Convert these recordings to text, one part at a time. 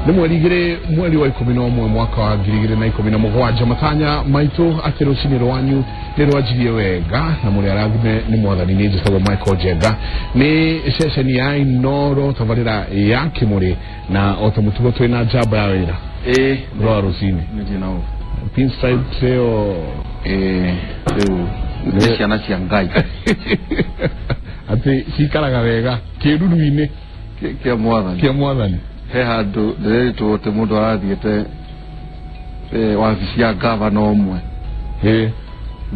Nĩ mweri 2 mweri wa 11 mwaka wa 2017. Matanya maitũ atĩ rũcinĩ rwanyu nĩ rwanjirie wega na mũrĩ arathime nĩ mwathani. Nĩ njĩtagwo Michael Njenga, nĩ ceceni ya Inoro tabarĩra ya Kĩmũrĩ, na o ta mũtugo twĩna njamba ya wĩra rwa rũcinĩ. Nĩ na pinstripes ĩyo. Rĩu nĩ ciana cia Ngai. Atĩ cikaraga wega kĩruru-inĩ kĩa mwathani. Kĩa mwathani. He handũ ndĩrerĩtwo atĩ mũndũ arathiĩte wabici ya gavana ũmwe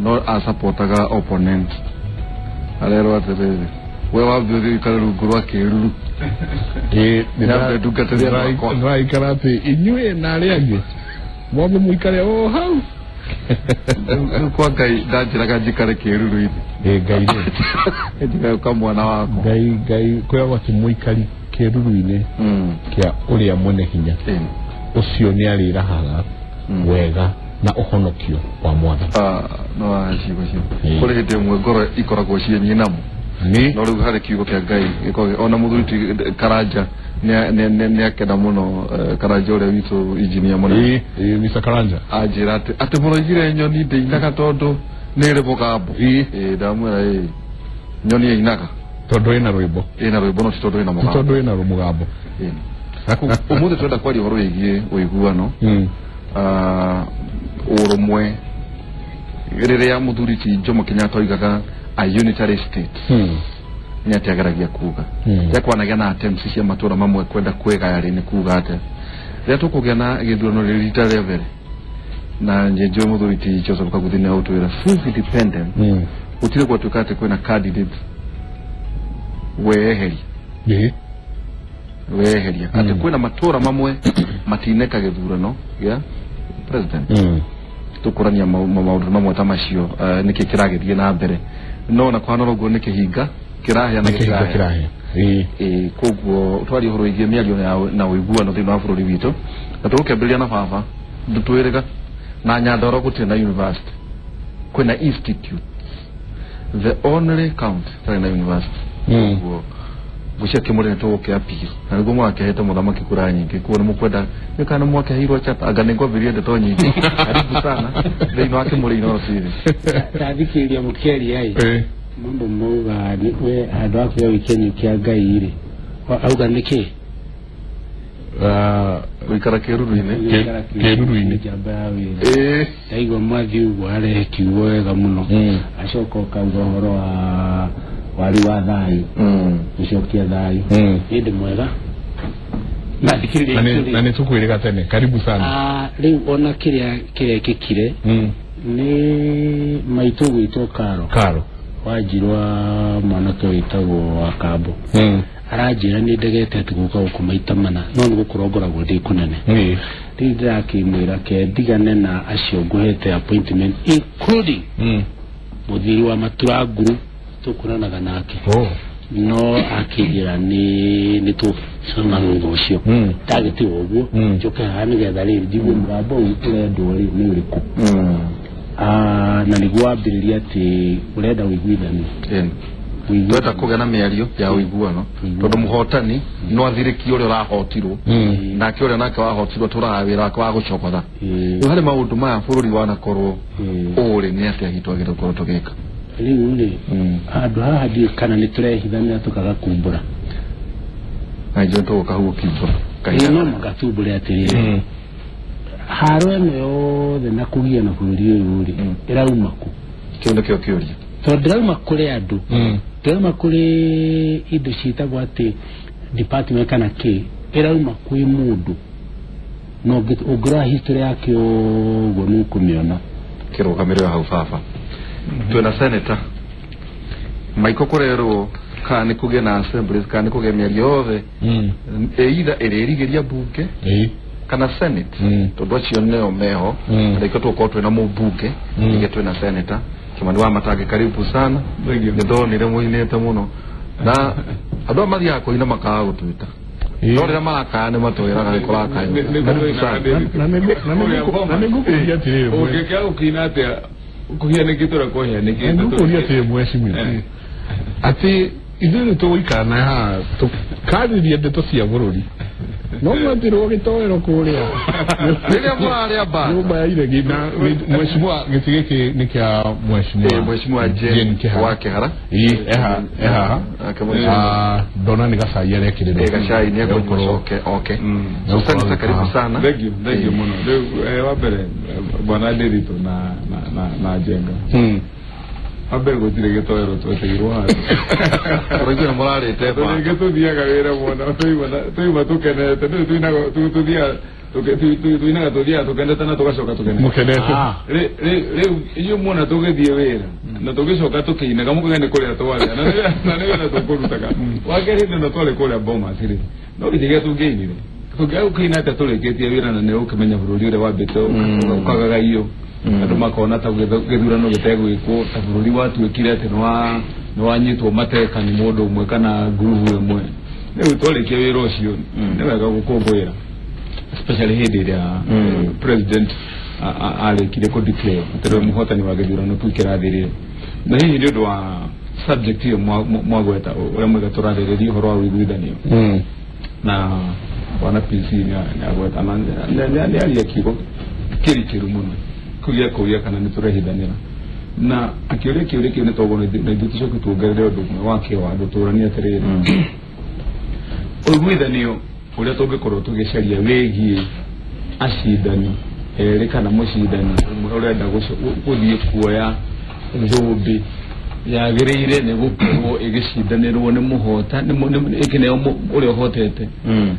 no asapotaga opponent, arerwo atĩrĩrĩ, we wambe ũthiĩ ũikare rungu rwa kĩruru. Nyambe ndungatĩre andũ akwa. Ndĩraikara atĩ inyuĩ na arĩa angĩ mwambe mũikare o hau. Rĩu kwa Ngai ndanjĩraga njikare kĩruru-inĩ. Ngai rĩ. Ndigauka mwana wakwa. Ngai kwĩragwo atĩ mũikari kĩruru-inĩ kĩa ũrĩa mwene hinya ũcio nĩ arĩrahaga wega na ũhonokio wa mwathani. No ciugo cio kũrĩ hĩndĩ ĩmwe ngoro ikoragwo ciĩ nyinamu, no rĩu harĩ kiugo kĩa Ngai gĩkoragwo ona mũthuri ti Karanja nĩ akena mũno. Karanja ũrĩa witũ engineer mũnene. Mr. Karanja anjĩra atĩ mũroigire nyoni ndĩinaga tondũ nĩ ĩrĩ mũgambo. Ndamwĩra ĩ nyoni ĩinaga tondũ ĩna rwĩmbo. Ĩna rwĩmbo, no ti tondũ ĩna mũgambo. Tondũ ĩna mũgambo. Ũmũthĩ twenda kwaria ũhoro wĩgiĩ ũiguano, ũrũmwe. Rĩrĩa mũthuri ti Jomo Kenyatta oigaga a unitary state, nĩ atĩ ageragia kuga rĩrĩa kwanagĩa na attempts cia matũra mamwe kwenda kwĩgaya rĩ, nĩ kuga atĩa rĩrĩa tũkũgĩa na gĩthurano rĩ rita rĩa mbere? Na njenjũ mũthuri ti Joseph Kaguthi nĩ agũtwĩra since independence gũtirĩ gwatuĩka atĩ kwĩna candidate weyeheria weyeheria, atĩ kwĩna matũra mamwe matineka gĩthurano gĩa president. Tũkũrania maũndũ mamwe ta macio, nĩkĩ kĩragĩthiĩ na mbere, no na kũhana ũguo nĩ kĩhinga kĩrahĩa na kĩhinga kĩrahĩa. Koguo twaria ũhoro wĩgiĩ mĩario na ũiguano thĩinĩ wa bũrũri witũ, na tũgũkĩambĩrĩria na baba ndũtwĩrĩga na Nyandarua gũtirĩ na university, kwĩna institute, the only county tarĩ na university. Koguo ngũcia Kĩmũrĩ nĩ tũgũkĩ appeal na nĩguo mũgakĩhete mũthamaki kura nyingĩ, kuo nĩ mũkwenda nĩ kana mwakĩheirwo chata anga nĩ ngwambĩrĩria ndeto nyingĩ. Karibu sana thĩinĩ wa Kĩmũrĩ Inooro TV. Ndathikĩrĩria mũkĩaria ĩ mambo mauga we handũ ha kuga gĩkenyo kĩa Ngai rĩ, auga nĩkĩ? Gũikara kĩruru-inĩ. Kĩruru-inĩ. Njamba ya wĩra. Ndaigua mwathi ũguo arehe kiugo wega mũno, acoka ũkauga ũhoro wa wari wa thayũ, gũcokia thayũ. Nĩ mwega na nĩ tũkwĩrĩga tene. Karibu sana. Rĩu ona kĩrĩa kĩrekĩkire nĩ maitũ gwĩtwo Karo Karo wanjirwa mwanake wĩtagwo wa Kambo aranjĩra nĩ ndegete atĩ gũka gũkũ maita mana, no nĩ gũkorwo ngoragwo ndĩ kũnene. Rĩu ndĩrakĩmwĩra ke ndigane na acio ngũhete appointment, including mũthuri wa Maturanguru tũkũranaga nake, no akĩnjĩra nĩ tũcemana thutha ũcio. Ndagĩtiga ũguo njoke haha nĩgetha rĩrĩ njigue mũgambo ũyũ ũrendwo rĩ nĩ ũrĩkũ, na nĩguo wambĩrĩria atĩ ũrenda ũiguithanie. Twenda kũgĩa na mĩario ya ũiguano tondũ mũhotani no athirĩkie ũrĩa ũrahotirwo, nake ũrĩa nake wahotirwo tũraga wĩra wake wa gũcokotha. Rĩu harĩ maũndũ maya bũrũri wanakorwo ũrĩ nĩ atĩa hihi twagĩrĩirwo gũkorwo tũgĩka? Rĩu rĩ handũ haha ndiũĩ kana nĩ tũrehithanĩra tũkaga kumbũra. Na njũĩ tũgũka hau ũkimbũra. No mũgatumbũre atĩrĩrĩ, haro ĩno yothe na kũgia na bũrũri ũyũ rĩ ĩrauma kũ? Kĩu nĩkĩo kĩũria. Tondũ ndĩrauma kũrĩ andũ, ndĩrauma kũrĩ indo ciĩtagwo atĩ department kana kĩ, ĩrauma kwĩ mũndũ, na ũngĩrora history yake ũguo nĩ ũkũmĩona. Kĩrũgamĩrĩro hau baba twĩna senator Michael kũrerwo kana nĩ kũgĩe na assemblies kana nĩ kũgĩe mĩario yothe either ĩrĩrigĩria bunge kana senate, tondũ acio nĩo meho na nĩkĩo tũgũkorwo twĩna mũmbunge ningĩ twĩna senator Kimani wa Matangi. Karibu sana. Nĩ ndonire mũinĩte mũno na andũ aya mathiaga kũina makaga gũtwĩta, no rĩrĩa marakaya nĩ matwĩraga nĩ kũrakaya. Na nĩ ngũkũria atĩrĩrĩ, ũngĩkĩaga gũkĩina atĩa kũhianĩkĩte ũrĩa kũhianĩkĩte? Ngũkũria atĩrĩ mheshimiwa, atĩ ithuĩ nĩ tũgũikara na haha tũkarĩria ndeto cia bũrũri. No mwetirwo gĩtoero kũrĩa. Rĩrĩa mũrarĩa bata. Nyũmba ya iregi na mheshimiwa gĩtĩ gĩkĩ nĩ kĩa mheshimiwa. Mheshimiwa Jane wa Kĩhara. Ĩĩ eha eha. Ndona nĩ gacai arekĩrĩrwo. Gacai nĩ egũkorwo okay. So senator, karibu sana. Thank you mũno. Rĩu wa mbere bwana Ndiritu na Njenga. Wa mbere gũtirĩ gĩtoero tweteirwo handũ. Tũraigua mũrarĩte ba. Rĩngĩ tũthiaga wĩra mũno tũigua tũkenete rĩu tũthiaga tuinaga tũthiaga tũkenete na tũgacoka tũkenete. Mũkenete. Rĩu inyuĩ muona tũgĩthiĩ wĩra na tũgĩcoka tũkĩinaga mũkauga nĩ kũrĩa twarĩa na nĩ wĩra tũkũrutaga. Wa kerĩ hĩndĩ ĩno twarĩ kũrĩa Bomas rĩ no gĩtĩ tũngĩinire. Tũngĩaga gũkĩina atĩa tũrĩkĩtie wĩra na nĩ ũkĩmenya bũrũri ũrĩa wambĩte ũkagagaio. Andũ makona ta gĩthurano gĩtegwĩkwo ta bũrũri watuĩkire atĩ nĩ wanyitwo mateka nĩ mũndũ ũmwe kana ngurubu ĩmwe. Rĩu twarĩkia wĩra ũcio nĩ wega gũkũngũĩra especially hĩndĩ ĩrĩa president arĩkire kũ declare atĩ nĩwe mũhotani wa gĩthurano kĩu kĩrathirire. Na hihi nĩ ũndũ wa subject ĩyo mwagweta ũrĩa mwega tũrarĩrĩria ũhoro wa ũiguithanio na bwana PC nĩ agweta na nĩ aria kiugo kĩrikĩru mũno kũgia kũria kana nĩ tũrehithanĩra na akĩũria kĩũria kĩu nĩ toguo na ithuĩ tũcoke tuongerere ũndũ ũmwe wa kĩwatho tũranie atĩrĩrĩ ũiguithanio ũrĩa tũngĩkorwo tũgĩcaria wĩgiĩ acindani erĩ kana mũcindani ũmwe ũrenda gũthiĩ kuoya thũmbĩ yagĩrĩire nĩ gũkorwo ĩgĩcindanĩrwo nĩ mũhota ĩkĩneo ũrĩa ũhotete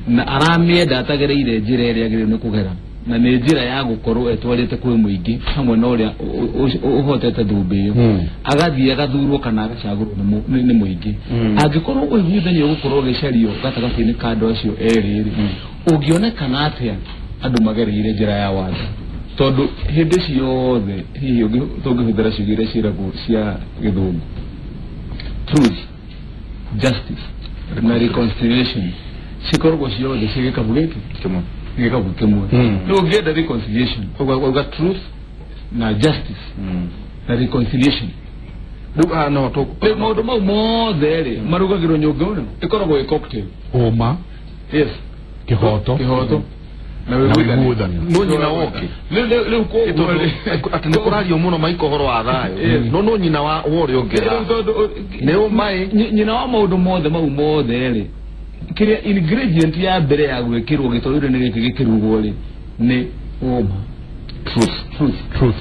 na aramĩenda atagĩrĩire njĩra ĩrĩa agĩrĩirwo nĩ kũgera na nĩ njĩra ya gũkorwo etwarĩte kwĩ mũingĩ hamwe na ũrĩa ũhotete thũmbĩ ĩyo agathiĩ agathurwo kana agacagũrwo nĩ mũingĩ. Angĩkorwo ũiguithanio ũgũkorwo ũgĩcario gatagatĩ-inĩ ka andũ acio erĩ rĩ ũngĩonekana atĩa andũ magereire njĩra ya watho tondũ hĩndĩ ciothe hihi tũngĩhũthĩra ciugo iria ciĩragwo cia gĩthũngũ truth, justice na reconciliation cikoragwo ciothe ciĩ gĩkabu gĩkĩ kĩmwe gĩkabu kĩmwe. Rĩu ũngĩenda reconciliation ũgauga truth na justice na reconciliation rĩu no rĩu maũndũ mau mothe rĩ marugagĩrwo nyũngũ ĩno ĩkoragwo ĩ cocktail. Ũma, yes, kĩhoto na ũiguithanio no nyina woke rĩu koguo atĩ nĩ kũrario mũno maiko ũhoro wa thayũ no nyina wa ũrĩa ũngĩ nĩ ũmaĩ nyina wa maũndũ mothe mau mothe rĩ kĩrĩa ingredient ya mbere ya gwĩkĩrwo gĩtoero-inĩ gĩkĩ gĩkĩrugwo rĩ nĩ ũma, truth.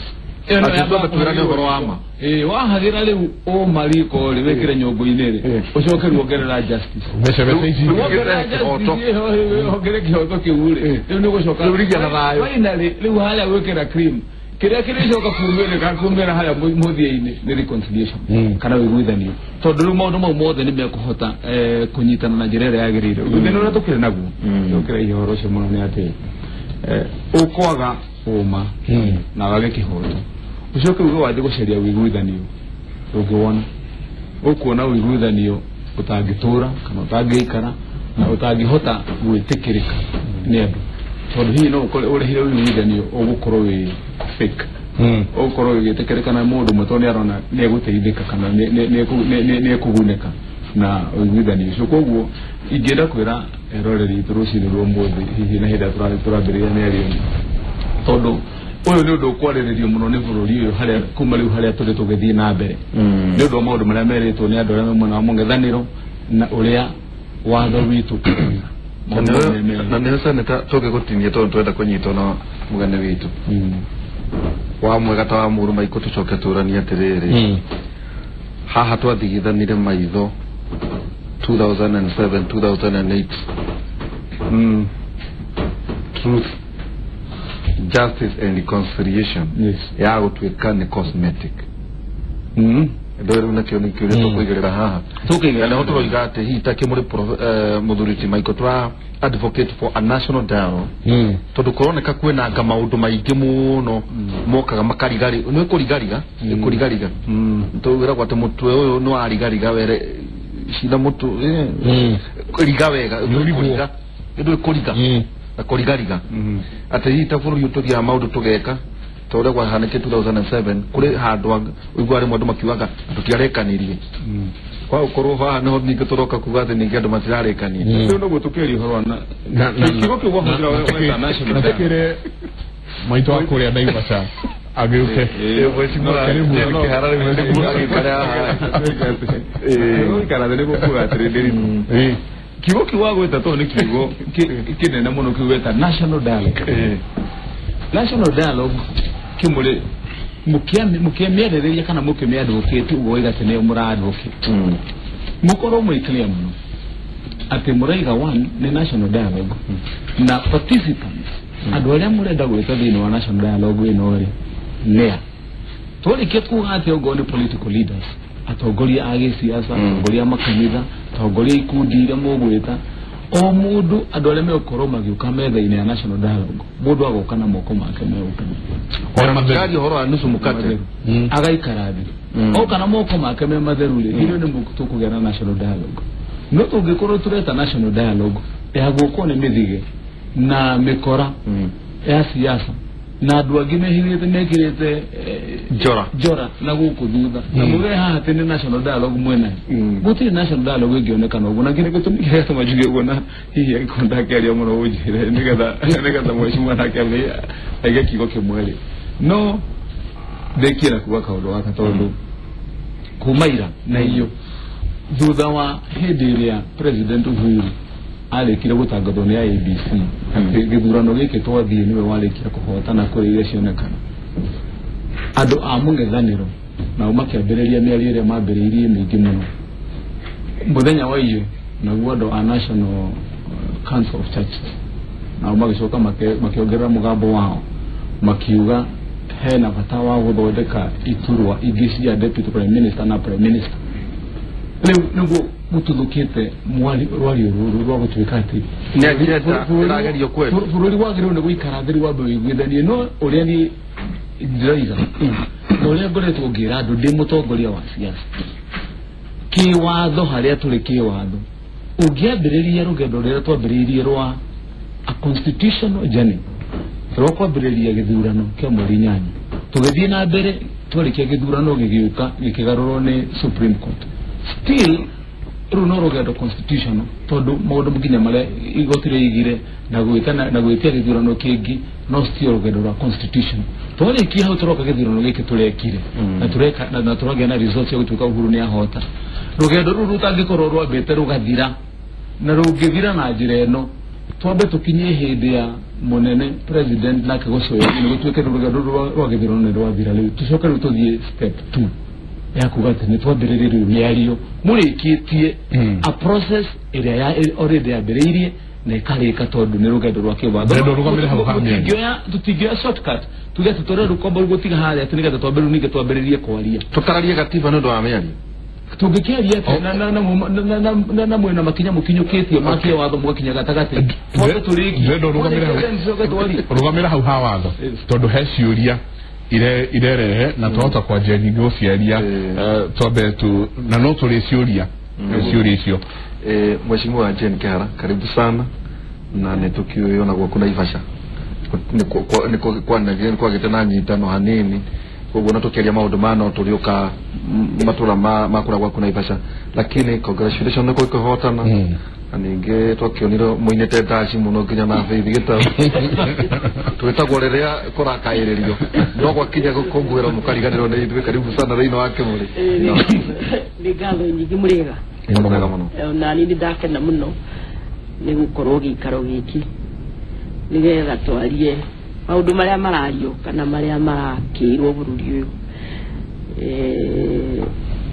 Atĩ twambe twĩrane ũhoro wa ma. Wahagĩra rĩu ũma riko rĩ wĩkĩre nyũngũ-inĩ rĩ ũcoke rĩu wongerera justice wongerere kĩhoto kĩu rĩ rĩu nĩ ũgũcoka rigia na thayũ finally rĩu harĩa gwĩkĩra cream kĩrĩa kĩrĩcoka kumĩra harĩa mũthia-inĩ nĩ reconciliation kana ũiguithanio tondũ rĩu maũndũ mau mothe nĩ mekũhota kũnyitana na njĩra ĩrĩa yagĩrĩire. Thĩna ũrĩa tũkĩrĩ naguo tũkĩraihia ũhoro ũcio mũno nĩ atĩ ũkwaga ũma na wage kĩhoto ũcoke uge wathiĩ gũcaria ũiguithanio ũngĩwona ũkuona ũiguithanio ũtangĩtũra kana ũtangĩikara na ũtangĩhota gwĩtĩkĩrĩka nĩ andũ tondũ hihi no ũrehire ũiguithanio ũgũkorwo wĩ fake ũgũkorwo ũgĩtĩkĩrĩka na mũndũ ũmwe tondũ nĩ arona nĩ egũteithĩka kana nĩ ekũgunĩka na ũiguithanio ũcio. Koguo ingĩenda kwĩra eroreri itũ rũcinĩ rwa ũmũthĩ hihi na hĩndĩ ĩrĩa tũrambĩrĩria mĩario tondũ ũyũ nĩ ũndũ ũkwarĩrĩrio mũno nĩ bũrũri ũyũ harĩa kuma rĩu harĩa tũrĩ tũgĩthiĩ na mbere nĩ ũndũ wa maũndũ marĩa merĩtwo nĩ andũ arĩa me mwena wa mũng'ethanĩro na ũrĩa watho witũ na nĩho senator tũngĩgũtinia tondũ twenda kũnyitwo na mũgeni witũ wa mwega ta wa mũrũ maikũ tũcoke tũranie atĩrĩrĩ haha twathigithanire maitho 2007 2008 truth, justice and reconciliation ya gũtuĩka nĩ cosmetic. Ndå nakĩo nĩ kĩũria tũkũigĩrĩra haha na nĩho tũroiga atĩ hihi ta kĩmũrĩ mũthuri ti Michael tũra advocate for a national dialogue tondũ kũroneka kwĩna anga maũndũ maingĩ mũno mokaga makarigari nĩ kũrigariga nĩ kũrigariga tũwĩragwo atĩ mũtwe ũyũ nĩ warigariga were cina mũtũ riga wega kũriga nĩ kũriga na kũrigariga atĩ hihi ta bũrũri ũtũthiaga maũndũ tũgeka ta ũrĩa kwahanĩkire 2007 kũrĩ handũ ũiguaga rĩmwe andũ makiugaga tũtiarekanirie Kwa gukorwo haha niho ningĩ tũroka kuga atĩ ningĩ andũ matirarĩkania. Rĩu noguo tũkĩaria ũhoro wa na kiugo kĩu wahũthĩra weta national dialogue. Maitũ wa kũrĩa Naivasha agĩũke. Mheshimiwa Jane Kĩhara rĩu agĩikare haha. Gũikara thĩ nĩguo kuga atĩrĩ, kiugo kĩu wagwĩta tondũ nĩ kiugo kĩnene mũno kĩu weta national dialogue. National dialogue kĩmũrĩ mũkĩmĩarĩrĩria kana mũkĩmĩadvocate ũguo waiga atĩ nĩyo mũra-advocate, mũkorwo mwĩ clear mũno atĩ mũraiga one nĩ national dialogue na participants andũ arĩa mũrenda gwĩta thĩinĩ wa national dialogue ĩno rĩ nĩa. Twarĩkia kuga atĩ okorwo nĩ political leaders, atongoria a gĩsiasa, atongoria a makanitha, atongoria ikundi iria mũgwĩta, o mũndũ andũ arĩa megũkorwo magĩũka metha-inĩ ya national dialogue, mũndũ agoka na moko make megũka ona ũhoro wa nusu mukate agaikara thĩ oka na moko make me matheru rĩ, hĩndĩ nĩ tũkũgĩa na national dialogue. No tũngĩkorwo tũreta national dialogue ya gũkwo nĩ mĩthige na mĩkora ya siasa na andũ angĩ mehithĩte mekĩrĩte njora na gũkũ thutha na muge haha atĩ nĩ national dialogue mwena gũtirĩ national dialogue ĩngĩonekana ũguo, na kĩrĩa gĩtũmi kĩrĩa gĩatũma njuge ũguo na hihi angĩkorwo ndakĩaria mũno ũnjĩre nĩgetha mheshimiwa nake aige kiugo kĩmwe rĩ, no ndĩkie na kuga kaũndũ gaka tondũ kuma ira na iyo thutha wa hĩndĩ ĩrĩa President Uhuru arĩkire gũtangathwo nĩ IEBC atĩ gĩthurano gĩkĩ twathiĩ nĩwe warĩkia kũhotana kũrĩ iria cionekana, andũ a mũng'ethanĩro nao makĩambĩrĩria mĩario ĩrĩa mambĩrĩirie mĩingĩ mũno mũthenya wa iyo, naguo andũ a National Council of Churches nao magĩcoka makĩongerera mũgambo wao makiuga hena bata wa gũthondeka iturwa ingĩ cia deputy prime minister na prime minister. Rĩu nĩguo gũtuthũkĩte rwario rũrũ rwa gũtuĩka atĩ nĩ agenda ĩragerio kwendwo bũrũri wagĩrĩirwo nĩ gũikara thĩ rĩu wambe wĩiguithanie. No ũrĩa niĩ ndĩroiga na ũrĩa ngoretwo ngĩra andũ ndĩ mũtongoria wa siasa, kĩwatho harĩa tũrĩ kĩwatho, ũngĩambĩrĩria rũgendo rũrĩa twambĩrĩirie rwa a constitutional journey rwa kwambĩrĩria gĩthurano kĩa mweri 8 tũgĩthiĩ na mbere twarĩkia gĩthurano gĩgĩũka gĩkĩgarũrwo nĩ Supreme Court, still rĩu no rũgendo constitutional tondũ maũndũ nginya marĩa igoti rĩigire na gwĩtia gĩthurano kĩngĩ no still rũgendo rwa constitutional. Twarĩkia hau tũroka gĩthurano gĩkĩ tũrekire na tũreka na tũragĩa na results ya gũtuĩka Uhuru nĩ ahota. Rũgendo rũrũ rũtangĩkorwo rwambĩte rũgathira na rũngĩthira na njĩra ĩno twambe tũkinyie hĩndĩ ya mũnene president nake gũcoya nĩ gũtuĩke rũgendo rwa gĩthurano nĩ rwathira rĩu tũcoke rĩu tũthiĩ step 2 ya kuga atĩ nĩ twambĩrĩrie rĩu mĩario mũrĩkĩtie a process ĩrĩa ya already yambĩrĩirie na ĩkarĩka tondũ nĩ rũgendo rwa kĩwatho. Tũtingĩoya shortcut tuge atĩ tũrĩa rũkomba gũtiga harĩa atĩ nĩgetha twambe rĩu ningĩ twambĩrĩrie kwaria tũkararie gatiba nĩ ũndũ wa mĩario tũngĩkĩaria atĩ na mwĩna makinya mũkinyũkĩtie ma kĩwatho mũgakinya gatagatĩ twambe tũrĩkie rũgamĩra hau ha watho tondũ he ciũria irerehe na twahota kwanjia nyingĩ gũciaria twambe tu na no tũrĩ ciũria ciũria icio. Mheshimiwa Jane Kĩhara, karibu sana na nĩ tũkĩũĩ ona gwaku Naivasha nĩ kwagĩte na nyitano hanini koguo na tũkĩaria maũndũ ma no tũrĩũka matũra ma kũrĩa gwaku Naivasha, lakini congratulations nĩ kũhotana na ningĩ twakĩonire mũinĩte ndaci mũno nginya na Faith Gĩtau twĩtagwo rĩrĩa kũrakaĩrĩrio no gwakinya gũkũngũĩrwo mũkariganĩrwo nĩ ithuĩ. Karibu sana thĩinĩ wa Kĩmũrĩ. Nĩ ngatho nyingĩ mũrĩega mũno na niĩ nĩ ndakena mũno nĩ gũkorwo gĩikaro gĩkĩ nĩgetha twarie maũndũ marĩa marario kana marĩa marakĩirwo bũrũri ũyũ.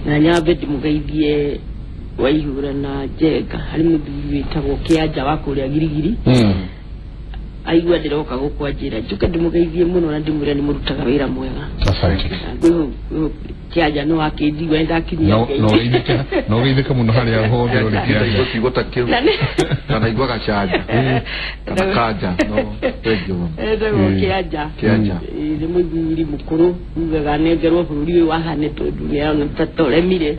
Na nyambe ndĩmũgeithie Waihura na Njenga harĩ mũthuri wĩtagwo Kĩanja wa kũrĩa Girigiri aigua ndĩroka gũkũ anjĩra njuke ndĩmũgeithie mũno na ndĩmwĩre nĩ mũrutaga wĩra mwega. Kĩanja no akĩnjigua nĩndakinyia no ũgeithĩke mũno harĩa hothe ũrĩ Kĩanja kiugo ta kĩu kana igua gacanja kana kanja no thengiũ mũno. Etagwo Kĩanja nĩ mũthuri mũkũrũ ugaga anengerwo bũrũri ũyũ wahane tondũ nĩarona ta toremire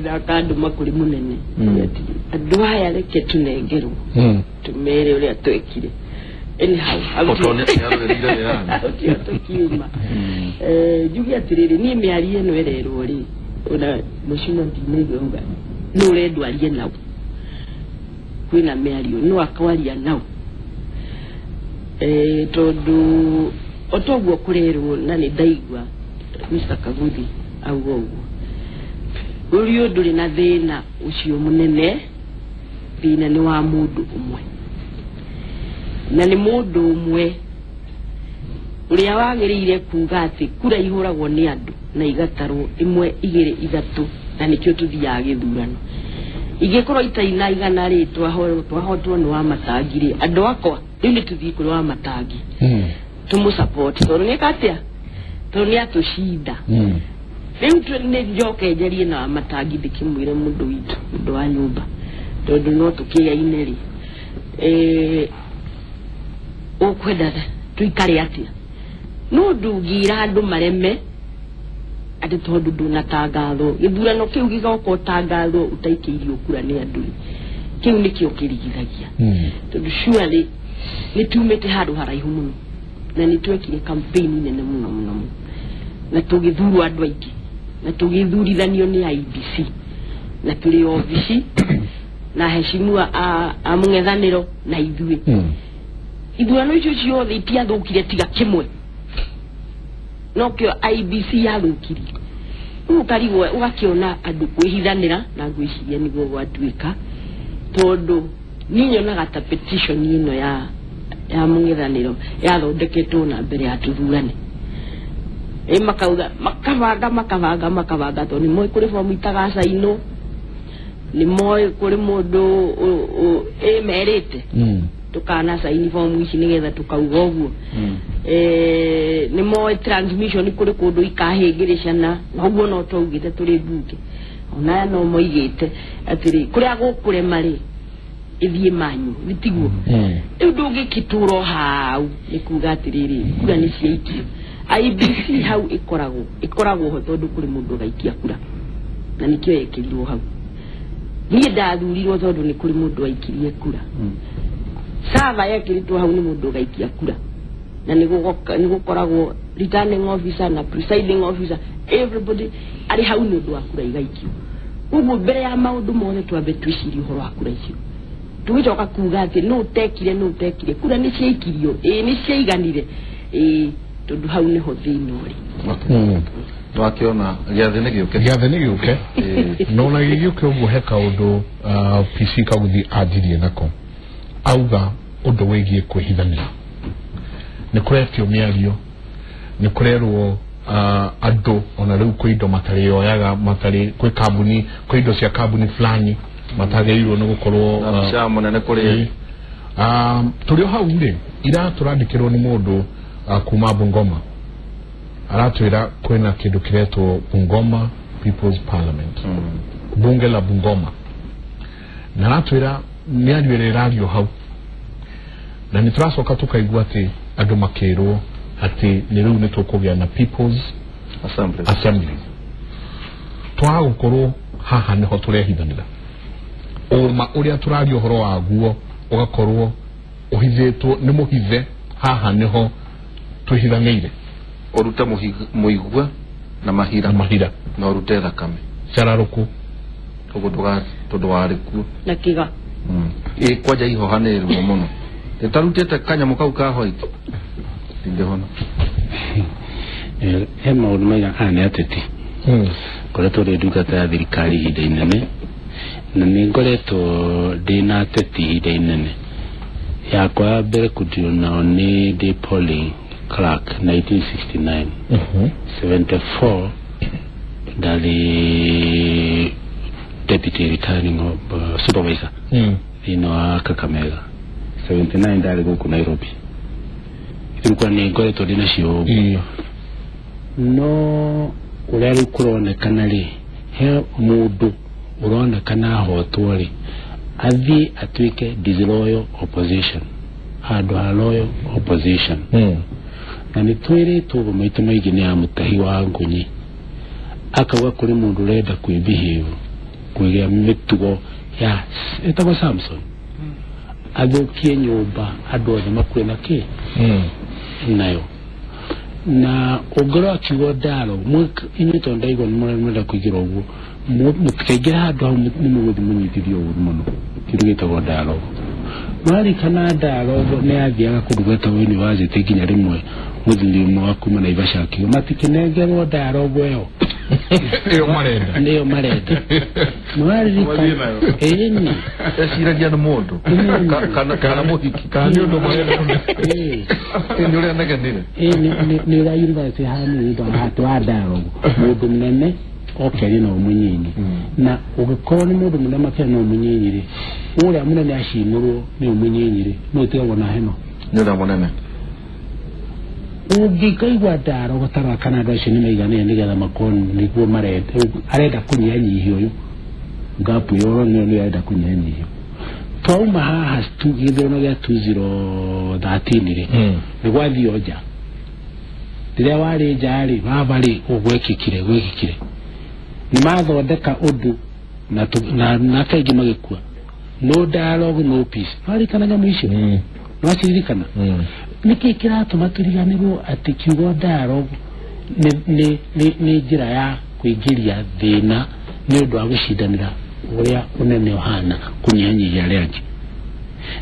na akandũma kũrĩ mũnene andũ aya reke tũnengerwo tũmere ũrĩa twekire. Anyhow autio tukiuma njuge atiriri ni miario ino irerwo ri ona mucimo ndinaigua uga no urendwo arie nao kwina miario no akwaria nao tondu otoguo kurerwo na ni ndaigua Mr. Kaguthi auga uguo uri nduri na thina ucio munene thina ni wa mundu umwe na ni mundu umwe uria wagiriire kuga ati kura ihuragwo ni andu na igatarwo imwe igiri ithatu na nikio tuthiaga githurano igikorwo itaina igana ri twahotwo ni wa matangi ri andu akwa riu ni tuthii kuri wa matangi tumu support tondu ni katia tondu ni atucinda riu ni njoke njarie na matangi ndikimwire mundu witu mundu wa nyumba tondu no tukiaine ri ukwenda tuikare atia no ndungira andu mareme ati tondu ndunatangathwo githurano kiu gigoka utangathwo utaikiirio kura ni andu kiu nikio kirigithagia tondu surely ni tumite handu haraihu muno na ni twekire campaign nene muno muno na tugithurwo andu aingi na tugithurithanio ni IEBC na turi obici na heshimiwa a mung'ethaniro na ithuĩ ithurano icio ciothe itiathũkire tiga kimwe no kio IEBC yathũkirie rĩu ũkarigwo ũgakiona andũ kwĩhithanĩra na ngwĩciria nĩguo gwatuĩka tondũ niĩ nyonaga ta petition ĩno ya mung'ethanĩro yathondeketwo na mbere ya tũthurane makauga makabanga tondũ nĩ moĩ kũrĩ bomu itagacainwo nĩ moĩ kũrĩ mũndũ ĩmerĩte tukana saini fomu ici nigetha tukauga ũguo nĩ moĩ transmission kũrĩ kũndũ ikahĩngĩrĩcana na ũguo no twaugĩte tũrĩ mbunge onaya no moigĩte atĩrĩ kũrĩa gũkũrema rĩ ĩthiĩ manyu gĩtiguo rĩu ndũngĩkĩtũra hau nĩ kuga atĩrĩrĩ kura nĩ ciaikio IEBC hau ĩkoragwo ho tondũ kũrĩ mũndũ ũgaikia kura na nĩkĩo yekĩrirwo hau niĩ ndathurirwo tondũ nĩ kũrĩ mũndũ waikirie kura sava yekiritwo hau ni mundu gaikia kura na ni gukoragwo returning officer na presiding officer everybody ari hau ni undu wa kura igaikio uguo mbere ya maundu mothe twambe twicirie uhoro wa kura icio tugicoka kuga ati no tekire kura ni ciaikirio ni ciaiganire tondu hau niho thina uri twakiona giathi ni giuke no na giuke uguo he kaundu PC Kaguthi anjirie nako auga undu wigie kwihithanira ni kuretio miario ni kurerwo andu ona riu kwi indo matarioyaga matari kwi kambuni kwi indo cia kambuni fulani matagĩrĩirwo nĩ gũkorwo na munene kuri tũrĩ o hau rĩ ira tũrandĩkĩrwo nĩ mũndũ kuma Bungoma aratwĩra kwĩna kĩndũ kĩretwo Bungoma People's Parliament bunge la Bungoma na aratwĩra mĩario ĩrĩa ĩrario hau na nĩ tũracoka tũkaigua atĩ andũ makĩrwo atĩ nĩ rĩu nĩ tũkũgĩa na People's Assembly twaga gũkorwo haha nĩho tũrehithanĩra ũma ũrĩa tũraria ũhoro waguo ũgakorwo ũhithĩtwo nĩ mũhithe haha nĩho twĩhithanĩire ũrute mũigua na mahira na ũrute thakame cararũkũ ũguo tondũ warĩ kuo na kĩga kwanja ihoha nĩ ruo mũno rĩtarutĩte kanyamũ kau ka white ndingĩhona he maũndũ maiga aya nĩ ateti ngoretwo ndĩ ndungata ya thirikari ihinda inene na nĩ ngoretwo ndĩ na ateti ihinda inene yakwa ya mbere kũndirwo nao nĩ ndĩ polling clerk 1969 74 ndarĩ deputy returning supervisor thĩinĩ wa Kakamega 79 ndarĩ gũkũ Nairobi rĩu kwa nĩ ngoretwo ndĩ nacio no ũrĩa rĩu kũronekana rĩ he mũndũ ũronekana ahotwo rĩ athiĩ atuĩke disloyal opposition handũ ha loyal opposition na nĩ twĩrĩtwo ũguo maita maingĩ nĩ ya mũtahi wa Ngunyi akauga kũrĩ mũndũ ũrenda kwĩbehave kwĩgĩa mĩtugo ya ĩtagwo Samson Athũkie nyũmba andũ othe makue na kĩ nayo na ũngĩrora kiugo dialogue inyuĩ tondũ ndaigua nĩ mũrenda kũingĩra ũguo mũtikaingĩra handũ hau nĩ mũgũthiĩ mũnyitithio ũru mũno kĩndũ gĩtagwo dialogue mwaririkana dialogue nĩ yathiaga kũndũ gwetagwo university nginya rĩmwe mũthuri ũmwe wa kuma Naivasha akiuga matikĩnengerwo dialogue ĩyo ĩyo marenda nĩyo marenda mwaririkana ĩni eciragia nĩ mũndũ kana mũhiki kana nĩ ũndũ marenda nĩ ũrĩa negenire nĩ ũrĩa university hanini handũ wa dialogue mũndũ mũnene okerie na mũnyinyi na ũngĩkorwo nĩ mũndũ mũnene makĩria no mũnyinyi rĩ ũrĩa mũnene acinũrwo nĩ mũnyinyi rĩ no ũtigagwo na heno nĩ ũrĩa mũnene ũngĩkaigua dialogue tarora kana andũ acio nĩ maiganĩire nĩgetha makorwo nĩguo marenda arenda kũnyihanyihia ũyũ ngapu ĩyo nĩyo arenda kũnyihanyihia twauma haha gĩthurano gĩa 2013 rĩ nĩ gwathio nja rĩrĩa warĩ nja rĩ baba rĩ gwekĩkire nĩ mathondeka ũndũ na kaingĩ magĩkua no dialogue no peace waririkana nyamũ icio nĩwaciririkana nĩkĩ kĩratũma tũriganĩrwo atĩ kiugo dialogue nĩ njĩra ya kũingĩria thĩna nĩ ũndũ wa gũcindanĩra ũrĩa ũnene ũhana kũnyihanyihia arĩa angĩ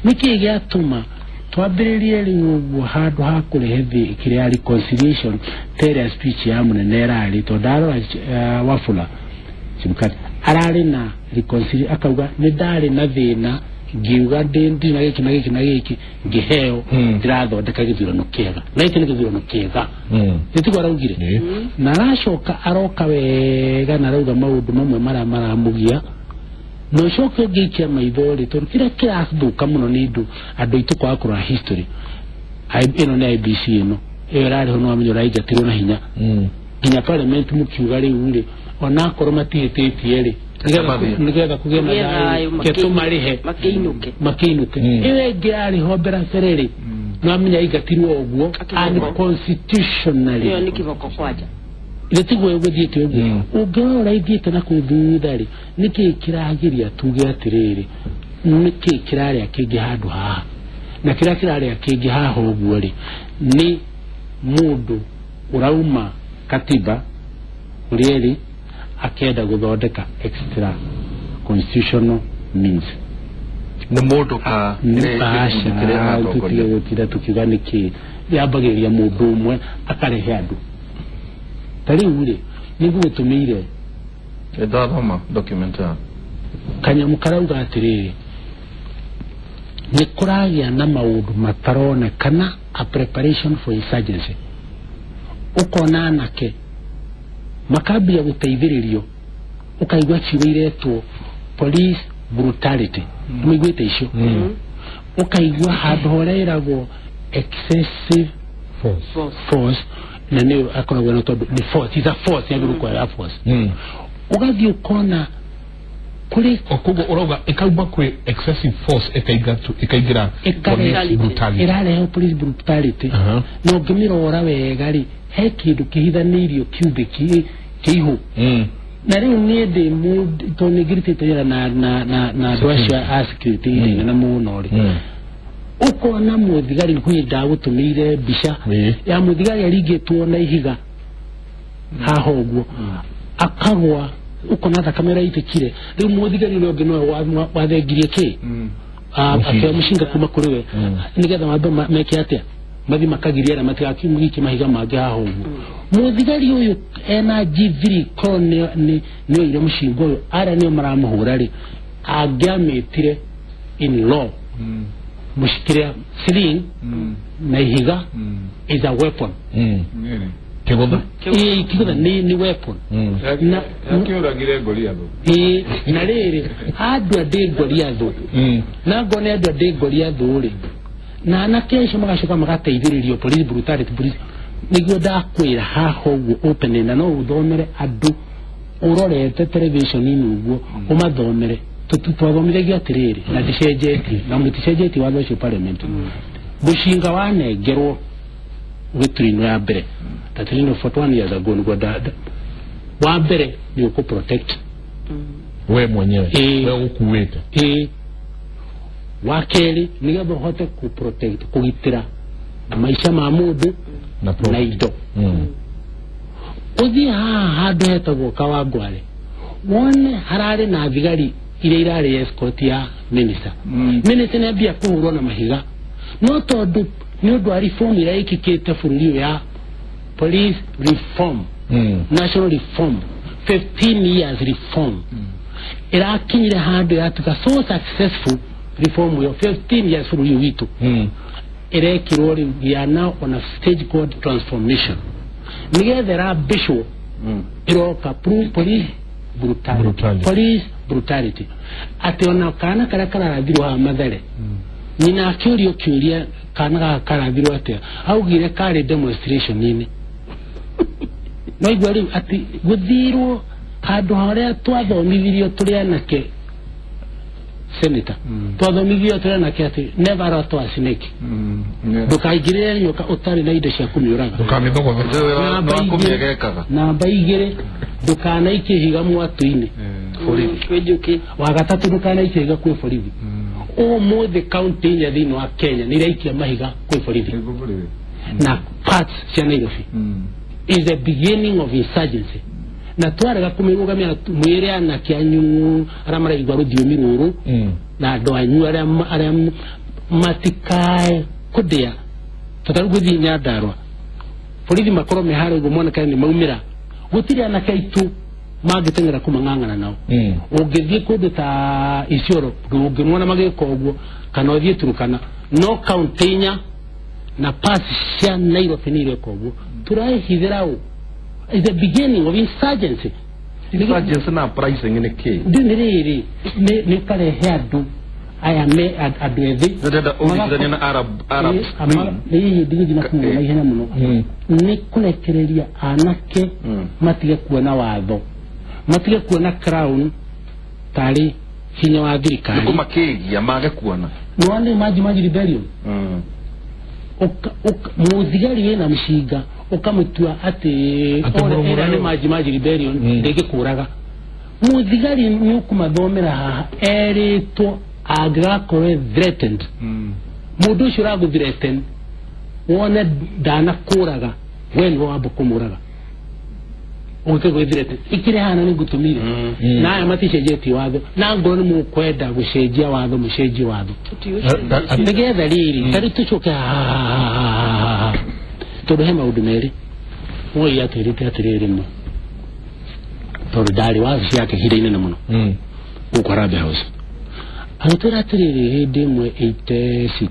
nĩkĩ gĩatũma twambĩrĩrie rĩu ũguo handũ ha kũrehe kĩrĩa reconciliation ta ĩrĩa speech ya mũnene ĩrarĩ tondũ ndarora Wafula Chebukati ararĩ na reconciliation akauga nĩ ndarĩ na thĩna ngiuga ndĩ na gĩkĩ na gĩkĩ na gĩkĩ ngĩheo ndĩrathondeka gĩthurano kĩega na gĩkĩ nĩ gĩthurano kĩega nĩtiguo araugire na aracoka aroka wega na arauga maũndũ mamwe marĩa maramũgia na ũcoke ũngĩikia maitho rĩ tondũ kĩrĩa kĩrathũka mũno nĩ andũ aitũ kwaga kũrora history ĩno nĩ IEBC ĩno ĩyo ĩrarĩho nĩ wamenya ũraingatirwo na hinya nginya parliament mũkiuga rĩu rĩ onakorwo matihĩtĩtie rĩ nĩgetha kũgĩe na thayũ ke tũmarĩhe makĩinũke ĩyo ĩngĩ yarĩho mbere mbere rĩ nĩ wamenya aingatirwo ũguo unconstitutionally ĩyo nĩ kĩboko kwanja ithe tiguo gũthiĩte ũguo ũngĩrora ithiĩte na kũu thutha rĩ nĩkĩĩ kĩragiria tuge atĩrĩrĩ nĩkĩĩ kĩrarĩa kĩngĩ handũ haha na kĩrĩa kĩrarĩa kĩngĩ haha ũguo rĩ nĩ mũndũ ũrauma katiba ũrĩa ĩrĩ akenda gũthondeka extra constitutional means nĩ mũndũ ka gũtinda tũkiuga nĩkĩĩ yambagĩrĩria mũndũ ũmwe akarehe andũ ta rĩu rĩ nĩngũgũtũmĩire ndathoma document ya kanyamũ karauga atĩrĩrĩ nĩ kũragĩa na maũndũ mataronekana a preparation for insurgency ũkona anake makambia gũteithĩrĩrio ũkaigua ciugo iretwo police brutality nĩmaiguĩte icio ũkaigua handũ horeragwo excessive force na nĩ akoragwo na tondũ nĩ force is a force yagĩrĩirwo kuoya force ũgathiĩ ũkona kũrĩ koguo ũrauga ĩkauma kwĩ excessive force ĩkaingĩra police brutality ĩrarehe police brutality na ũngĩmĩrora wega rĩ he kĩndũ kĩhithanĩirio cubic kĩihũ na rĩu niĩ ndĩ mũndũ tondũ nĩ ngirutĩte wĩra na andũ acio a security nene mũno rĩ ũkona mũthigari kwĩ ndagũtũmĩire mbica ya mũthigari aringĩtwo na ihiga haha ũguo akagwa ũkona thakame ĩraitĩkire rĩu mũthigari ũrĩa ũngĩ nowe wathengirie kĩ akĩoya mũcinga kuma kũrĩ we nĩgetha mambe meke atĩa mathi makagiria arĩa matigakĩmũgikie mahiga mangĩ haha ũguo mũthigari ũyũ ena G3 korwo nĩ oire mũcinga ũyũ arĩa nĩo maramũhũra rĩ angĩamĩtire in law mũcikiria sling na ihiga is a weapon kĩgũtha kĩgũtha nĩ weapon na yakĩũragire Goliathũ na rĩrĩ andũ a ndĩ Goliathũ na ngone andũ a ndĩ Goliathũ rĩ na anake acio magacoka magateithĩrĩrio police brutality police nĩguo ndakwĩra haha ũguo open na no ũthomere andũ ũrorete television-inĩ ũguo ũmathomere twathomithagia atĩrĩrĩ na ndicenjetie na mũticenjetie watho ũcio parliament mũcinga wanengerwo gĩturino ya mbere tatirino 41 years ago nĩguo wa mbere nĩ ũkũ protect we mwenyewe we ũkuĩte Wa kerĩ nĩgetha ũhote ku protect kũgitĩra maisha ma mũndũ na indo. Ũthiĩ haha handũ hetagwo Kawangware wone hararĩ na thigari iria irarĩ escort ya minister. Minister nĩambia kũhũrwo na mahiga no tondũ nĩ ũndũ wa reform ĩrĩa ĩkĩkĩte bũrũri ũyũ ya police reform, national reform, 15 years reform ĩrakinyire handũ yatuĩka so successful reform ĩyo 15 years bũrũri ũyũ witũ ĩrekĩrwo rĩu we are now on a stage called transformation nĩgetha ĩrambĩcwo ĩroka police brutality. Police brutality atĩ ona kana karĩa kararathirwo haha Mathare nyina akĩũrio kĩũria kana gaka karathirwo atĩa augire karĩ demonstration-inĩ. No igua rĩu atĩ gũthirwo handũ harĩa twathomithirio tũrĩ anake senator twathomithirio tũrĩ anake atĩ never rat a snake ndũkaingĩrĩre nyoka ũtarĩ na indo cia kũmĩũraga namba 2 ndũkanaikie ihiga mwatũ-inĩ wa gatatũ ndũkanaikie ihiga kwĩ borithi. Ũmũthĩ kaunti inya thĩinĩ wa Kenya nĩ iraikia mahiga kwĩ borithi na parts cia Nairobi is the beginning of insurgency. Na twarega kũmĩrũgamia mwĩre anake anyu arĩa maraigua rũthiomi rũrũ na andũ anyu arĩa matikae kũndĩa tondũ gũthiĩ Nyandarua borithi makorwo me harĩa ũguo monekane nĩ maumĩra gũtirĩ anake aitũ mangĩteng'era kũmang'ang'ana nao. Ũngĩthiĩ kũndũ ta Isiolo ndũngĩmona magĩka ũguo kana ũthiĩ Turkana no kaunti inya na parts cia Nairobi nĩ ireka ũguo. Tũrahithĩra ũ is the beginning of insurgency. Insurgency na uprising nĩ kĩ? Nĩ rĩrĩ nĩ ũkarehe andũ aya me andũ ethĩ ndĩrenda ũringithanie na Arab nĩ ndigũthiĩ na kũu na ihenya mũno nĩ kũrekereria anake matige kuona watho matige kuona crown tarĩ hinya wa thirikari nĩ kũmakĩgia mage kuona nĩwone Maji Maji rebellion mũthigari wĩna mũcinga ũkamũtua atĩ ĩrĩa nĩ Maji Maji rebellion ndĩngĩkũraga. Mũthigari nĩ ũkũmathomera haha erĩtwo angĩgakorwo threatened mũndũ ũcio ũragũ-threaten wone ndanakũraga we nĩwe wamba kũmũraga ũgĩke gwĩ-threaten ikĩrĩ hana nĩ ngũtũmire na aya maticenjetie watho na ngorwo nĩ mũkwenda gũcenjia watho mũcenjie watho nĩgetha rĩrĩ tarĩu tũcoke haha tondũ he maũndũ merĩ Moi atwĩrĩte atĩrĩrĩ mũ tondũ ndarĩ wabici yake ihinda inene mũno gũkũ Harambee House agĩtwĩra atĩrĩrĩ hĩndĩ ĩmwe 86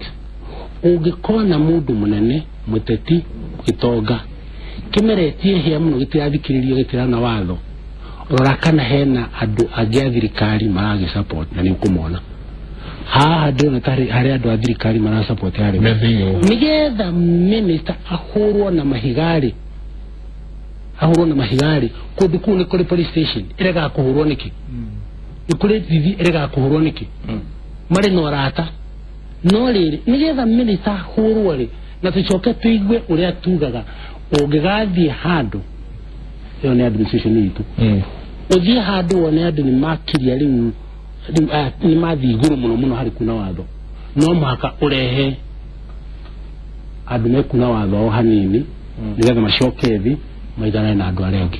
ũngĩkona mũndũ mũnene mũteti gĩtonga kĩmeretie hĩa mũno gĩtirathikĩrĩrio gĩtirana watho rora kana hena andũ angĩ a thirikari maragĩ-support na nĩ ũkũmona haha ndĩrona ta harĩ andũ a thirikari marasupport harĩ nĩgetha minister ahũrwo na mahiga-rĩ kũndũ kũu nĩ kũrĩ police station ĩregaga kũhũrwo nĩkĩ nĩ kũrĩ thithi ĩregaga kũhũrwo nĩkĩ marĩ na ũrata no rĩrĩ nĩgetha minister ahũrwo rĩ na tũcoke tũigue ũrĩa tugaga ũngĩgathiĩ handũ ĩyo nĩ administration itũ ũthiĩ handũ wone andũ nĩ makiria rĩu nĩ mathiĩ igũrũ mũno mũno harĩ kuna watho no mũhaka ũrehe andũ mekuna watho o hanini nĩgetha macoke thĩ maiganane na andũ arĩa angĩ.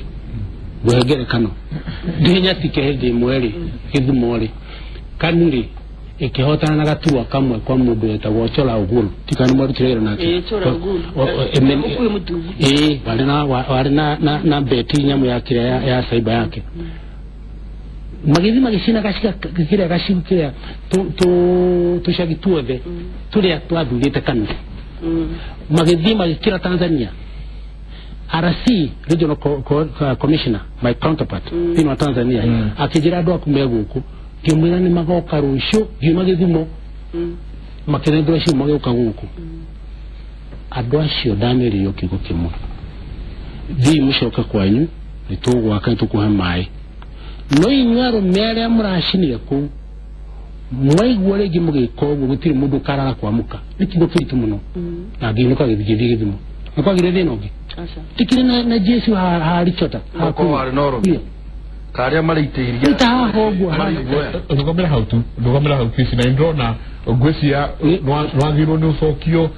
Ngũhe ngerekano ndĩ Nyatike hĩndĩ ĩmwe rĩ Gĩthumo rĩ KANU rĩ ĩkĩhotana na gaturwa kamwe kwa mũndũ wetagwo Chola Ogulu tikana mwarutire wĩra nake warĩ na beti nyamũ ya kĩrĩa ya cyber yake magĩthiĩ magĩcina kĩrĩa gacigo kĩrĩa tũcagi tuothe tũrĩa twathurĩte KANU magĩthiĩ magĩkĩra Tanzania RC Regional Commissioner my counterpart thĩinĩ wa Tanzania akĩnjĩra andũ aku me gũkũ ngĩmwĩra nĩ magoka rũciũ ngiuma Gĩthumo makĩnengera cio magĩũka gũkũ andũ acio ndamerire kiugo kĩmwe thiĩ mũcoke kwanyu nĩ tũgwaka nĩ tũkũhe maĩ no inyuĩ arũme arĩa mũracinire kũu mwaigua rĩngĩ mũgĩka ũguo gũtirĩ mũndũ ũkaraga kwamũka nĩ kiugo kĩritũ mũno na ngĩinũka gĩthiĩ Gĩthumo nĩ kwagĩire thĩna ũngĩ tikire na Jesu harichota hakuwa no. Karia marĩitĩirie ta haha ũguo Rũgamĩra hau tu, rũgamĩra hau kici na ndĩrona ngwĩciria nĩwagĩrĩirwo nĩ ũcokio.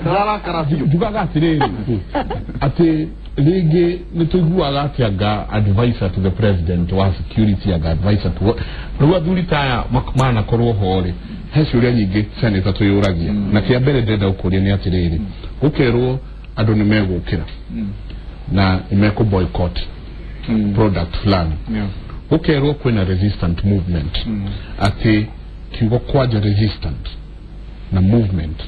Ndararakara biũ. Njugaga atĩrĩrĩ atĩ rĩngĩ nĩ tũiguaga atĩ anga advisor to the president wa security, anga advisor to rĩu athuri ta aya manakorwo ho rĩ, he ciũria nyingĩ senator twĩyũragia, na kĩa mbere ndĩrenda gũkũria nĩ atĩrĩrĩ, gũkerwo andũ nĩ megũkĩra na nĩ mekũ boycott product fulani, gũkerwo kwĩna resistant movement, atĩ kiugo kwanja resistant na movement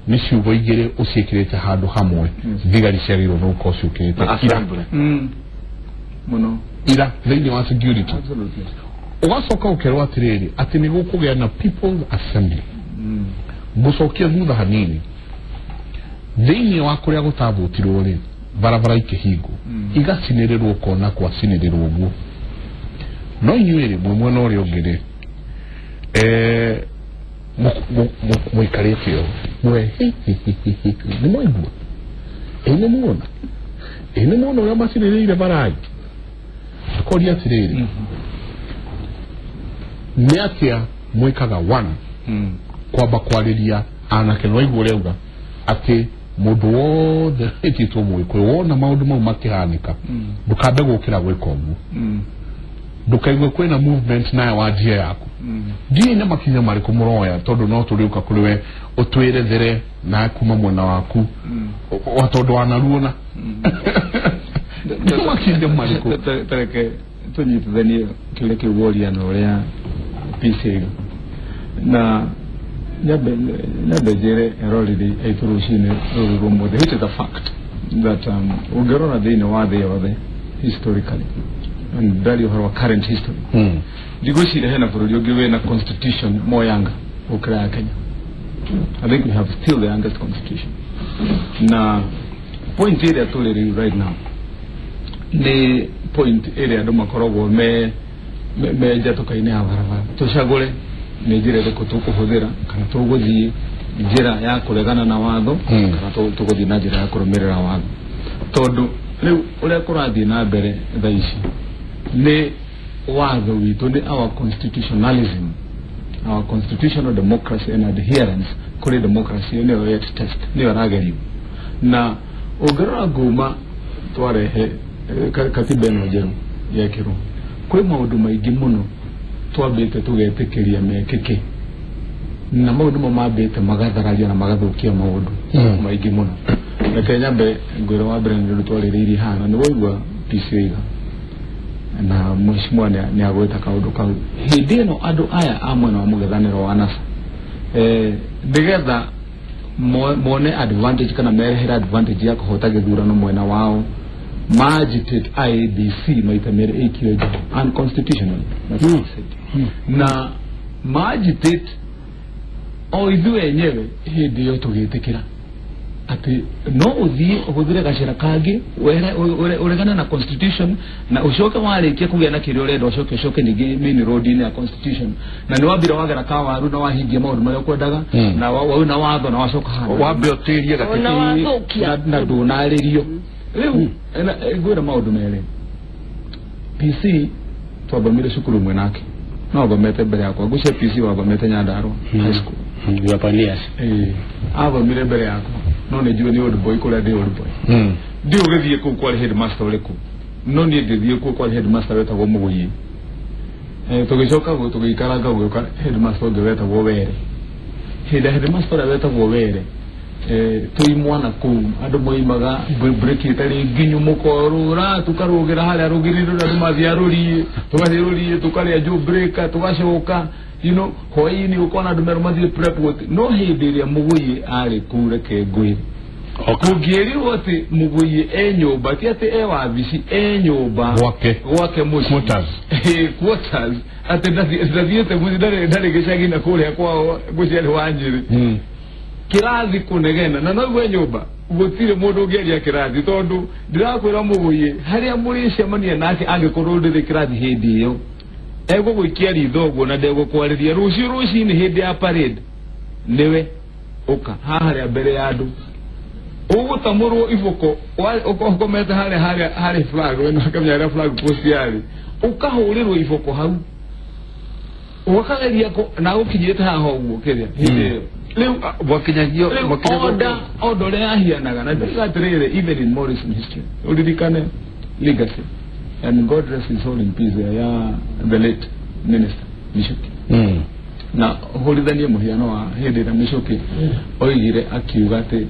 nĩ ciugo igĩrĩ ũciĩkĩrĩte handũ hamwe, thigari ciagĩrĩirwo nĩ gũkorwo ciũkĩrĩte ira Mũno ira thĩinĩ wa security. Ũgacoka ũkerwo atĩrĩrĩ atĩ nĩ gũkũgĩa na People's Assembly. Ngũcokia thutha hanini, thĩinĩ wa kũrĩa gũtavotirwo rĩ, barabara ikĩhingwo, igacinĩrĩrwo kona kwacinĩrĩrwo ũguo, no inyuĩ rĩ mwĩ mwena ũrĩa ũngĩ rĩ, mũikarĩte ũũ mwe nĩ mwaigua, ĩ nĩ muona, ĩ nĩ muona ũrĩa macinĩrĩire barai. Akoria atĩrĩrĩ, nĩ atĩa mwĩkaga one kwamba kwarĩria anake? Nĩ waigua ũrĩa auga atĩ mũndũ wothe wĩtĩtwo Mũgĩkũyũ wona maũndũ mau makĩhanĩka, ndũkambe gũkĩra gwĩka ũguo, ndũkaigue kwĩna movement nayo wanjie yaku. Ndiũĩ nĩ makinya marĩkũ mũroya, tondũ no tũrĩũka kũrĩ we ũtwĩrethere na kuma mwena waku wa tondũ wanaruona nĩ makinya marĩkũ. Tareke tũnyitithanie kĩũria kĩu woria na ũrĩa PC na nyambe njĩre eroreri aitũ rũcinĩ rũrũ rwa ũmũthĩ, which is a fact that ũngĩrora thĩinĩ wa thĩ yothe historically, and ndaria ũhoro wa current history, ndigwĩciria hena bũrũri ũngĩ wĩna constitution more younger gũkĩra ya Kenya. I think we have still the youngest constitution. Na point ĩrĩa tũrĩ rĩu right now nĩ point ĩrĩa andũ makoragwo me njatũka-inĩ ya barabara, tũcagũre nĩ njĩra ĩrĩkũ tũkũhũthĩra, kana tũgũthiĩ njĩra ya kũregana na watho kana tũgũthiĩ na njĩra ya kũrũmĩrĩra watho. Tondũ rĩu ũrĩa kũrathiĩ na mbere thaa ici nĩ watho witũ, nĩ our constitutionalism, our constitutional democracy and adherence kũrĩ democracy nĩyo yet test, nĩyo ĩragerio. Na ũngĩrora nguma twarehe katiba ĩno njerũ yekĩrwo, kwĩ maũndũ maingĩ mũno twambĩte tũgetĩkĩria mekĩke, na mau nĩmo mambĩte magathararia na magathũkia maũndũ maingĩ mũno. Reke nyambe ngwĩre wa mbere nĩ ũndũ twarĩrĩirie haha, na nĩ waigua PC oiga na mheshimiwa nĩ agwĩta kaũndũ kau. Hĩndĩ ĩno andũ aya a mwena wa mũng'ethanĩro wa NASA nĩgetha mone advantage kana merehere advantage ya kũhota gĩthurano mwena wao, maagitate IEBC maita merĩ ĩikio nja unconstitutionally, na maagitate o ithuĩ enyewe hĩndĩ ĩyo tũgĩtĩkĩra atĩ no ũthiĩ ũhũthĩre gacĩra kangĩ ũregane na constitution, na ũcoke warĩkia kũgĩa na kĩrĩa ũrenda ũcoke ningĩ main road-inĩ ya constitution, na nĩ wambire wagera kawaru na wahingia maũndũ marĩa ũkwendaga, na wauna watho na wacoka handũ wambe ũtĩrie gatĩ na ndũnarĩrio. Rĩu ngwĩra maũndũ merĩ. PC twathomire cukuru ĩmwe nake, no athomete mbere yakwa, ngwĩciria PC wathomete Nyandarua High School. Athomire mbere yakwa, no nĩ njũĩ nĩ old boy kũrĩa ndĩ old boy. Ndiũ gĩthiĩ kũu kwarĩ headmaster ũrĩkũ, no niĩ ngĩthiĩ kũu kwarĩ headmaster wetagwo Mũgũiĩ. Tũgĩcoka tũgĩikaranga gũgĩũka headmaster ũngĩ wetagwo Were. Hĩndĩ ya headmaster ũrĩa wetagwo Were, twĩ mwana kũu andũ moimaga break ĩtarĩ nginyu, mũkorũra tũkarũgĩra harĩa rũgĩrĩrĩ rũrĩa andũ mathiaga rũriĩ, tũgathiĩ rũriĩ tũkarĩa jũ breaker tũgacoka, you know, hwaĩ-inĩ ũkona andũ merũ mathiĩ prep gũti. No hĩndĩ ĩrĩa Mũgũiĩ arĩ kũu, reke ngwĩre, kũngĩĩrirwo atĩ Mũgũiĩ e nyũmba, ti atĩ e wabici, e nyũmba gwake mũciĩ, quarters, atĩ ndathiĩte mũciĩ, ndarĩ gĩcagi na kũrĩa kwao mũciarĩ wa Nyĩrĩ, kĩrathi kũnegena na noguo nyũmba gũtirĩ mũndũ ũngĩaria kĩrathi, tondũ ndĩrakwĩra Mũgũiĩ harĩa mũrĩcemania nake angĩkorwo ndĩrĩ kĩrathi hĩndĩ ĩyo egũgũikia ritho ũguo na ndegũkwarĩria. Rũciũ rũcinĩ hĩndĩ ya parade nĩwe ũka haha harĩa mbere ya andũ Ũgũtamũrwo iboko ũkomete harĩa harĩ flag we nakamenya harĩa flag post yarĩ ũkahũrĩrwo iboko hau ũkageria na gũkinyĩte haha ũguo kĩrĩa hĩndĩ ĩyo rĩu mwakinyagio order order ũrĩa yahianaga na ndiga atĩrĩrĩ even in Morrison history ũririkane legacy and God rest his soul in peace ya the late minister Michuki na hũrithanie mũhiano wa hĩndĩ ĩrĩa Michuki oigire akiuga atĩ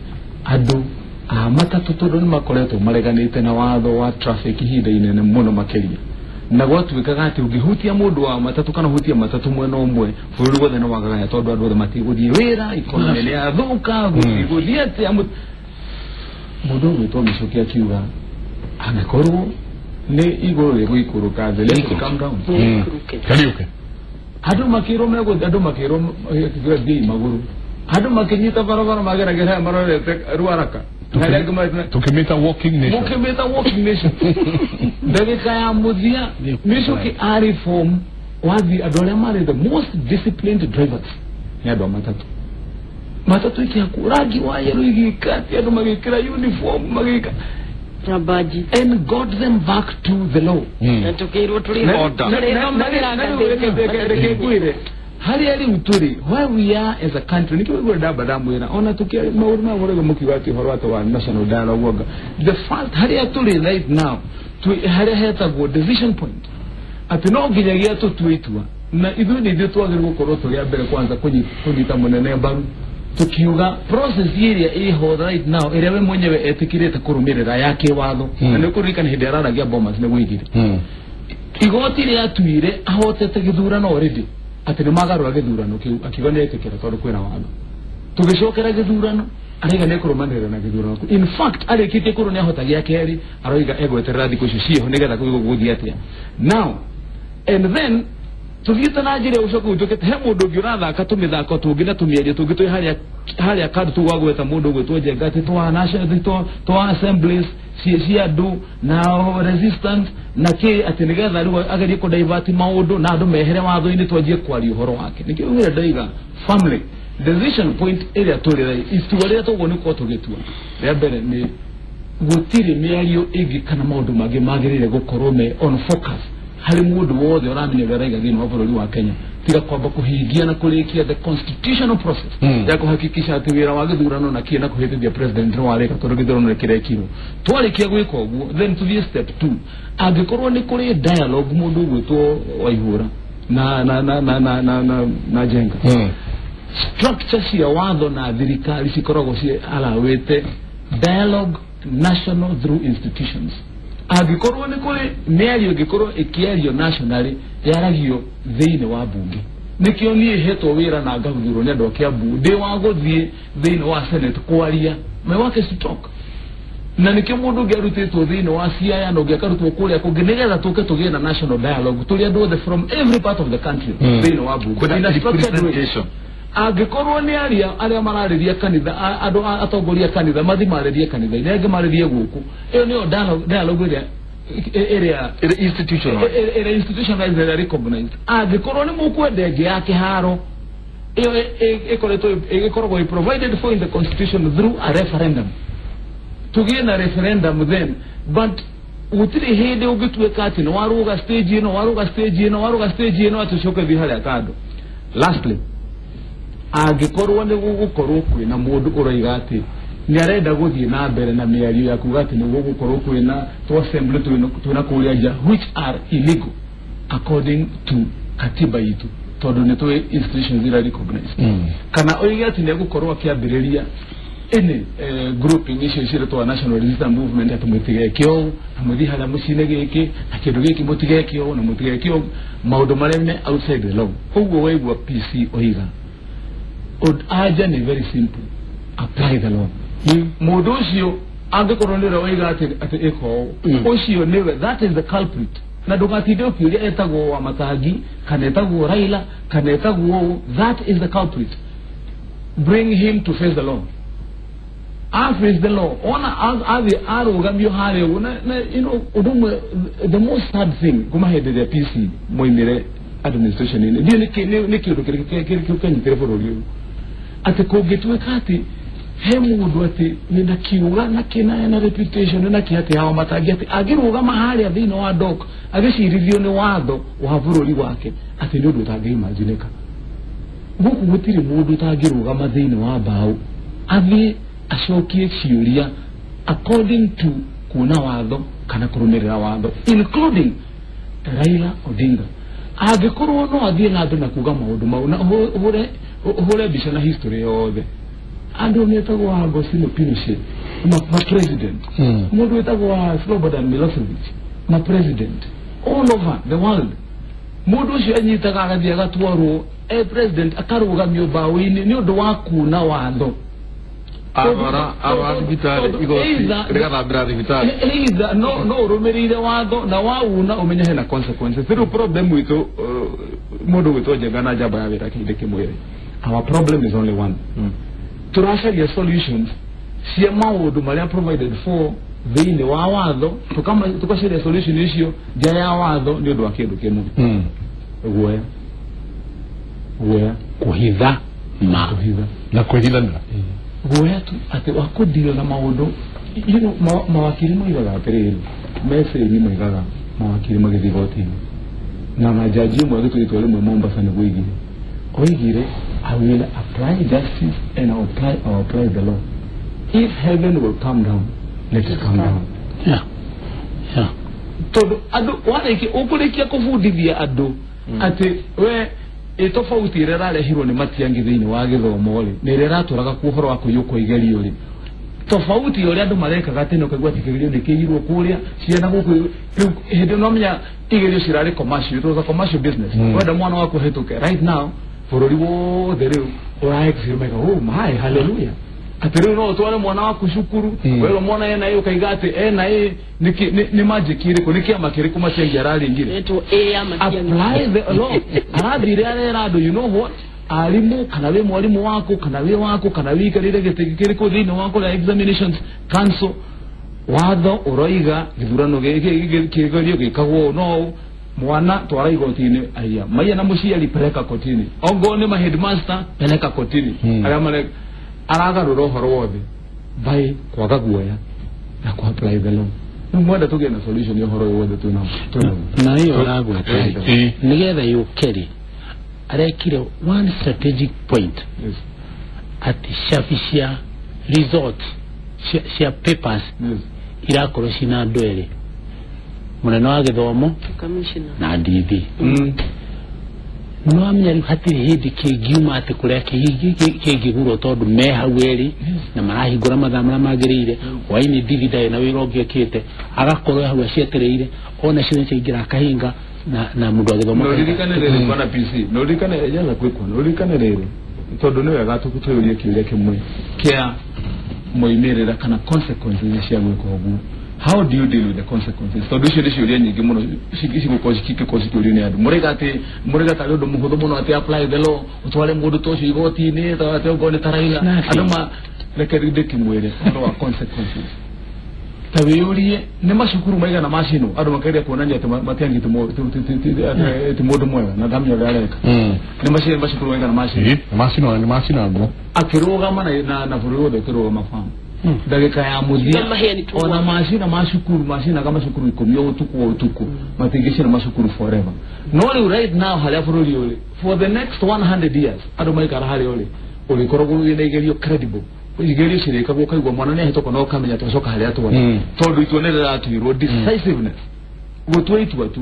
andũ a matatũ tondũ nĩ makoretwo mareganĩte na watho wa traffic ihinda inene mũno makĩria na gwatuĩkaga atĩ ũngĩhutia mũndũ wa matatũ kana ũhutie matatũ mwena ũmwe bũrũri wothe nĩ wagagaya tondũ andũ othe matigũthiĩ wĩra ikonomi nĩ yathũka gũtigũthiĩ atĩa mũndũ ũgwĩtwo Michuki akiuga angĩkorwo nĩ igũrũ rĩgũikũrũka thĩ let it come down kariũke andũ makĩrwo megũthiĩ andũ makĩrwo thiĩi magũrũ andũ makĩnyita barabara mageragera marorete Ruaraka tukimita walking nation mukimita walking nation ndagĩka ya mũthia Michuki arĩ form wathi andũ arĩa marĩ the most disciplined drivers nĩ andũ a matatũ matatũ ikĩhakwo rangi wa yellow igĩka atĩ andũ magĩkĩra uniform magĩka na baji and got them back to the law na tukĩirwo tũrĩ Order. Reke ngwĩre harĩa rĩu tũrĩ where we are as a country nĩkĩo ũguo ndamba ndamwĩra ona tũkĩaria maũndũ maya mũrauga mũkiuga atĩ ũhoro atĩ wa national dialogue anga the first harĩa tũrĩ right now twĩ harĩa hetagwo decision point atĩ no nginyagia tũtue itua na ithuĩ nĩ ithuĩ twagĩrĩirwo gũkorwo tũrĩ a mbere kwanza kũnyita mũnene mbaru tukiuga process ĩrĩa ĩho right now ĩrĩa we mwenyewe etĩkĩrĩte kũrũmĩrĩra ya kĩwatho na nĩ ũkũririkana hĩndĩ araragia Bomas nĩ gũigire igoti rĩatuire ahotete gĩthurano already atĩ nĩ magarũra gĩthurano kĩu akiuga nĩ etĩkĩra tondũ kwĩna watho tũgĩcokera gĩthurano araiga nĩ ekũrũmanĩrĩra na gĩthurano kĩu in fact arĩkĩtie kũrũ nĩ ahota gĩa kerĩ aroiga egweterera thikũ icio ciĩho nĩgetha kũigwo gũgũthiĩ atĩa now and then tuthiĩte na njĩra ũcoke ũtuĩke he mũndũ ũngĩ ũrathaka tũmĩthako tũngĩ na tũmĩario tũngĩ twĩ harĩa kando tu gwagweta mũndũ ũgwĩtwo Njenga atĩ twa national twa assemblies cia andũ na resistance na kĩ atĩ nĩgetha rĩu agerie kũ divert maũndũ na andũ mehere watho-inĩ twanjie kwaria ũhoro wake nĩkĩo ugire ndaiga family decision point ĩrĩa tũrĩ itua rĩrĩa tũguo nĩ gũkorwo tũgĩtua rĩa mbere nĩ gũtirĩ mĩario ĩngĩ kana maũndũ mangĩ magĩrĩire gũkorwo me on focus harĩ mũndũ wothe ũramenya ũrĩa araiga thĩinĩ wa bũrũri wa Kenya tiga kwamba kũhingia na kũrĩkia the constitutional process ya kũhakikisha atĩ wĩra wa gĩthurano na kĩ na kũhĩtithia president nĩ warĩka tondũ gĩthurano nĩ kĩrekirwo twarĩkia gwĩka ũguo then tũthiĩ step 2 angĩkorwo nĩ kũrĩ dialogue mũndũ ũgwĩtwo Waihũra na na na na na na na na Njenga structure cia watho na thirikari cikoragwo ci alawĩte dialogue national through institutions angĩkorwo nĩ kũrĩ mĩario ĩngĩkorwo ĩkĩario nationally yaragio thĩinĩ wa bunge nĩkĩo niĩ hetwo wĩra na ngahuthurwo nĩ andũ a Kiambu ndĩ wa gũthiĩ thĩinĩ wa senate kwaria my work is to talk na nĩkĩo mũndũ ũngĩ arutĩtwo thĩinĩ wa Siaya na ũngĩ akarutwo kũrĩa kũngĩ nĩgetha tũke tũgĩe na national dialogue tũrĩ andũ othe from every part of the country thĩinĩ wa bunge in a structured way angĩkorwo nĩ aria arĩa mararĩria kanitha andũ atongoria kanitha mathi marĩrie kanitha-inĩ angĩ marĩrie gũkũ ĩyo nĩyo dialogue ĩrĩa ĩrĩa institutionalized ĩrĩa recognized angĩkorwo nĩ mũkwenda ĩngĩ ya kĩharo ĩyo ĩkoretwo ĩgĩkoragwo provided for in the constitution through a referendum tũgĩe na referendum then but gũtirĩ hĩndĩ ũngĩtuĩka atĩ nĩ warũga stage ĩno warũga stage ĩno warũga stage ĩno atĩ ũcoke thiĩ harĩa kando lastly angĩkorwo nĩ gũgũkorwo kwĩna mũndũ ũroiga atĩ nĩ arenda gũthiĩ na mbere na mĩario ya kuga atĩ nĩ gũgũkorwo kwĩna tũ assembly twĩna kũrĩa nja which are illegal according to katiba itũ tondũ nĩ tũĩ institutions iria recognized kana oige atĩ nĩ egũkorwo akĩambĩrĩria any grouping icio ciretwo National Resistance Movement atĩ mũtigeke ũũ na mũthiĩ harĩa mũcine gĩkĩ na kĩndũ gĩkĩ mũtigeke ũũ na mũtigeke ũũ maũndũ marĩa me outside the law ũguo waigua PC oiga anja nĩ very simple apply the law mũndũ ũcio angĩkorwo nĩ ũrĩa waiga atĩ ĩka ũũ ũcio nĩwe that is the culprit na ndũgatinde ũkĩũria etagwo wa Matangi kana etagwo Raila kana etagwo ũũ that is the culprit bring him to face the law face the law ona athiĩ arũgamio harĩa ũguo na you know ũndũ ũmwe the most sad thing kuma hĩndĩ ĩrĩa PC moimire administration-inĩ ndiũĩ nĩ kĩũndũ kĩrĩkũ kĩanyitire bũrũri ũyũ atĩ kũngĩtuĩka atĩ He mundu ati wina kiuga na kina na reputation na kihati hao matangi ati angirugama haria thiini wa dock agicirithio ni watho wa bururi wake ati ni undu utangiimagineka. Guku gutiri mundu utangirugama thiini wa mbao athie acokie ciuria according to kuona watho kana kurumirira watho, including Raila Odinga. Angikorwo no athie na mbere na kuga maundu mau na uhure mbica na history yothe. Andu metagwo Agostino Pinochet ma president, mundu wetagwo Slobodan Milosevic ma president all over the world. Mundu ucio anyitaga agathie agatwarwo e president akarugamio mbaũ-inĩ nĩ ũndũ wa kuna watho. Arwara thibitari igoti rigathambira thibitari. Either no urumirire watho na wauna umenye hena consequences. Rĩu problem witu mundu gwitwo Njenga na njamba ya wĩra kĩndĩ kĩmwĩre. Our problem is only one. Tũracaria solutions cia maũndũ marĩa provided for thĩinĩ wa watho, tukacaria solution icio nja ya watho nĩ ũndũ wa kĩndũ kĩmwe. Guoya. Guoya. Kũhitha ma. Kũhitha. Na kwĩhithanĩra. Guoya tu atĩ wa kũdeal na maũndũ. You know, mawakiri moigaga atĩrĩrĩ, mecĩinĩ moigaga mawakiri magĩthiĩ igoti-inĩ na majaji ũmwe agĩtua itua rĩmwe Mombasa nĩguo oigire. Oigire, I will apply justice and I will apply the law. If heaven will come down, let it come down. Yeah. Yeah. Tondũ andũ warĩkia ũkũrĩkia kũbundithia andũ atĩ we tofauti ĩrĩa ĩrarehirwo nĩ Matiang'i thĩinĩ wa gĩthomo rĩ, nĩ ĩrĩa ĩratwaraga kuo ũhoro wa kũiywo kwa igerio rĩ. Tofauti ũrĩa andũ marekaga tene ũkaigua atĩ kĩgerio nĩ kĩiyirwo kũrĩa ciana gũkũ rĩu hĩndĩ no menya igerio cirarĩ commercial, it was a commercial business. Wenda mwana waku ahĩtũke right now bũrũri wothe rĩu ũraexcuse oh my hallelujah. Atĩ rĩu no ũtware mwana waku cukuru werwo mwana ena ĩ ũkaiga atĩ ena ĩ nĩ magic ĩrĩkũ nĩ kĩama kĩrĩkũ Matiang'i araringire. Apply the law. Arathire arera andũ, you know what, arimũ kana wĩ mwarimũ waku kana wĩ waku kana wĩikarĩre gĩtĩ kĩrĩkũ thĩinĩ wa kũrĩa examinations council, watho ũroiga gĩthurano kĩgerio gĩkagwo no mwana twara igoti-inĩ aya maiya na mũciari peleka kotini, ongorwo nĩ ma headmaster peleka kotini. Arĩa mare aragarũra ũhoro wothe by kwaga guoya na ku apply the law. Rĩu mwenda tũgĩe na solution ya ũhoro ũyũ wothe twĩnao. Na hiyo ũragweta nĩgetha yũke rĩ, arekire one strategic point. Yes. Atĩ cabi cia result cia papers irakorwo cina andũ erĩ, mũnene wa gĩthomo na DD. No amenya rĩu hatirĩ hĩndĩ kĩngiuma atĩ kũrĩa kĩngĩgurwo tondũ me hau erĩ na marahingũra mathaa marĩa magĩrĩire. Hwainĩ DD ndarĩ na wĩra ũngĩ ekĩte, agakorwo hau acietereire ona ciana ciaingĩra akahinga na mũndũ wa gĩthomo. No ririkane rĩrĩ bwana PC, no ririkane jaza kwĩkwo, no ririkane rĩrĩ tondũ nĩ wega tũkũtũyũrie kĩũria kĩmwe kĩa moimĩrĩra kana consequences cia gwĩka ũguo. How do you deal with the consequences? Tondũ icio nĩ ciũria nyingĩ mũno cigũkorwo cikĩkorwo cikĩũrio nĩ andũ. Mũraiga atĩ mũraiga tarĩ ũndũ mũhũthũ mũno atĩ apply the law ũtware mũndũ ta ũcio igoti-inĩ atĩ okorwo nĩ ta Raila. Andũ ma reke ndĩkĩmwĩre ũhoro wa consequences. Ta wĩyũrie nĩ macukuru maigana macinwo andũ makeria kuonania atĩ Matiang'i ti mũndũ mwega na ndamenya ũrĩa areka. Nĩ macukuru maigana macinwo. Macinwo nĩ macinagwo. Akĩrũgama na bũrũri wothe ũkĩrũgama famu. Ndagĩka ya mũthia ona macina macukuru macinaga macukuru 10 o ũtukũ o ũtukũ matingĩcina macukuru forever. No rĩu right now harĩa bũrũri ũrĩ for the next 100 years andũ maikara harĩa ũrĩ ũrĩkoragwo wĩna igerio credible. Igerio cirĩkagwo ũkaigua mwana nĩ ahĩtũka na ũkamenya twacoka harĩa twarĩ tondũ itua nĩ rĩratuirwo decisiveness gũtua itua tu.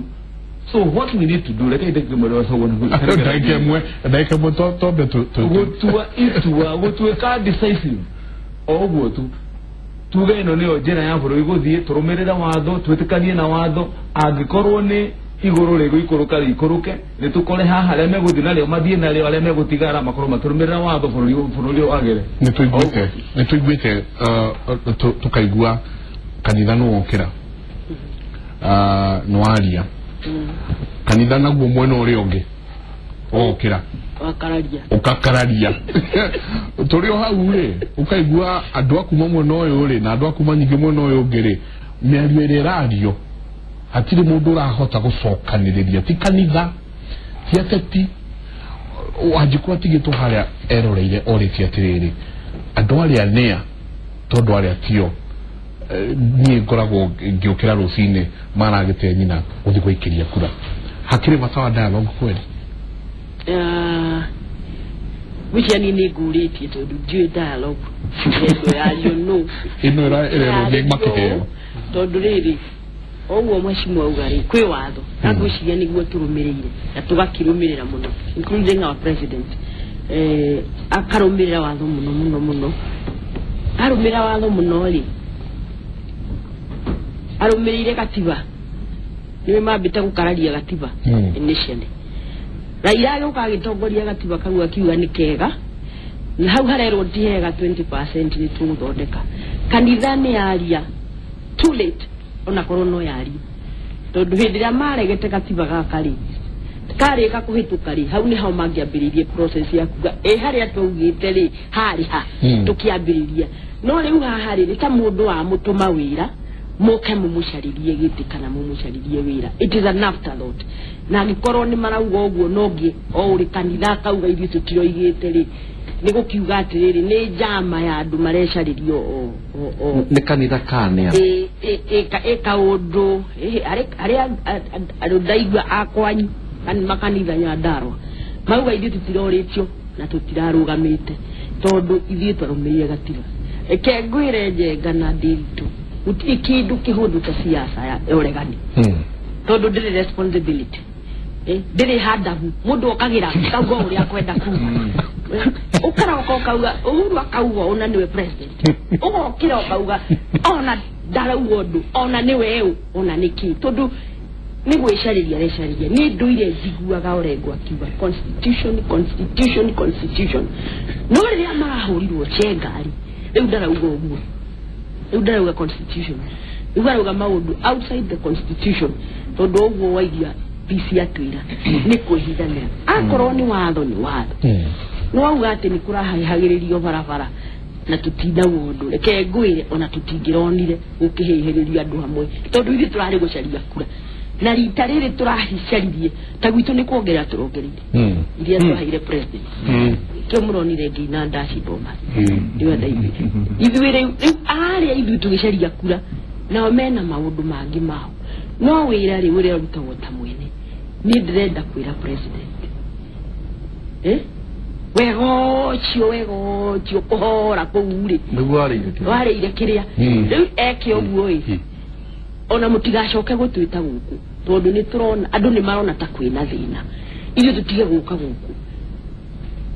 So what we need to do, reke ndĩkĩmwĩre wacogo na ndagĩka ĩmwe twambe gũtua itua gũtuĩka decisive o ũguo tu tuge ĩno nĩyo njĩra ya bũrũri gũthiĩ, tũrũmĩrĩre watho, twĩtĩkanie na watho. Angĩkorwo nĩ igũrũ rĩgũikũrũka rĩikũrũke, nĩtũkore haha arĩa megũthiĩ narĩo mathiĩ narĩo, arĩa megũtigara makorwo makĩrũmĩrĩra watho bũrũri ũyũ wagĩre. Nĩtũiguĩte tũkaigua kanitha nĩ wokĩra nĩ waria kanitha naguo mwena ũrĩa ũngĩ ũgokĩra ũkakararia tũrĩ o hau rĩ ũkaigua andũ a kuma mwena ũyũ rĩ na andũ a kuma nyingĩ mwena ũyũ ũngĩ rĩ mĩario ĩrĩa ĩrario hatirĩ mũndũ ũrahota gũcokanĩrĩria ti kanitha ti ateti Wanjikũ atigĩtwo harĩa eroreire orĩtie atĩrĩrĩ Andũ arĩa nĩa tondũ arĩa tio niĩ ngoragwo ngĩũkĩra rũcinĩ maragĩte nyina gũthiĩ gũikĩria kura. Hakĩrĩ bata wa dialogue kweli? Gwĩciria niĩ nĩ ngũrĩtie tondũ ndiũĩ dialogue ĩno yario no ĩno ĩrerwo nĩ makĩheo tondũ rĩrĩ oguo mheshimiwa auga rĩ kwĩ watho na ngwĩciria nĩguo tũrũmĩrĩire na tũgakĩrũmĩrĩra mũno including our president akarũmĩrĩra watho mũno mũno mũno arũmĩrĩra watho mũno rĩ arũmĩrĩire gatiba nĩwe mambĩte gũkararia gatiba initially Raila agĩũka agĩtongoria gatiba kau akiuga nĩ kega na hau harerwo ti hega 20% nĩ tũgũthondeka kanitha nĩ yaria too late ona korwo no yaria tondũ hĩndĩ ĩrĩa maregete gatiba gaka rĩ karĩka kũhĩtũka rĩ hau nĩho mangĩambĩrĩirie process ya kuga ĩ harĩa twaugĩte rĩ harĩ ha tũkĩambĩrĩria no rĩu haha rĩ nĩ ta mũndũ wamũtũma wĩra moke mumucaririe gĩtĩ kana mumucaririe wĩra. It is an afterthought na angĩkorwo nĩ marauga ũguo no ngĩ o ũrĩ kanitha akauga ithuĩ tũtiroigĩte rĩ nĩ gũkiuga atĩrĩrĩ nĩ njama ya andũ marecarĩrio o nĩ kanitha kana ĩ kaũndũ arĩa andũ ndaigua akwanyu makanitha Nyandarua mauga ithuĩ tũtirorĩtio na tũtirarũgamĩte tondũ ithuĩ twarũmĩrĩire gatiba. Reke ngwĩre Njenga na Ndiritu gũtirĩ kĩndũ kĩhũthũ ta siasa ya ũregani tondũ ndĩrĩ responsibility ndĩrĩ handabu mũndũ okagĩra akauga ũrĩa akwenda kuga ũkaroka ũkauga Uhuru akauga ona nĩwe president ũgokĩra ũkauga ona ndarauga ũndũ ona nĩwe ũ ona nĩkĩ tondũ nĩ gwĩcarĩria arecarĩria. Nĩ ndũire njiguaga Orengo akiuga constitution constitution constitution no rĩrĩa marahũrirwo Njenga rĩ rĩu ndarauga ũguo rĩu ndarauga constitution rĩu arauga maũndũ outside the constitution tondũ ũguo waigia PC atwĩra nĩ kwĩhithanĩra akorwo nĩ watho nĩ watho nĩ wauga atĩ nĩ kũrahahagĩrĩrio barabara na tũtindagwo ũndũ reke ngwĩre ona tũtingĩronire gũkĩhĩhĩrĩrio andũ hamwe tondũ ithuĩ tũrarĩ gũcaria kura na rita rĩrĩ tũrahicaririe ta gwitũ nĩ kuongerera tũrongereire iria twaheire president kĩo mũronire ngĩina ndaci Bomas nĩwe ndaiguire ithuĩ rĩu arĩa ithuĩ tũgĩcaria kura nao mena maũndũ mangĩ mao no wĩra rĩ ũrĩa ũrutagwo ta mwene niĩ ndĩrenda kwĩra president wega ũcio kũhora kũu rĩ nĩguo warĩire kĩrĩa rĩu eke ũguo ĩ ona mũtigacoke gũtwĩta gũkũ tondũ nĩ tũrona andũ nĩ marona ta kwĩna thĩna ithuĩ tũtige gũka gũkũ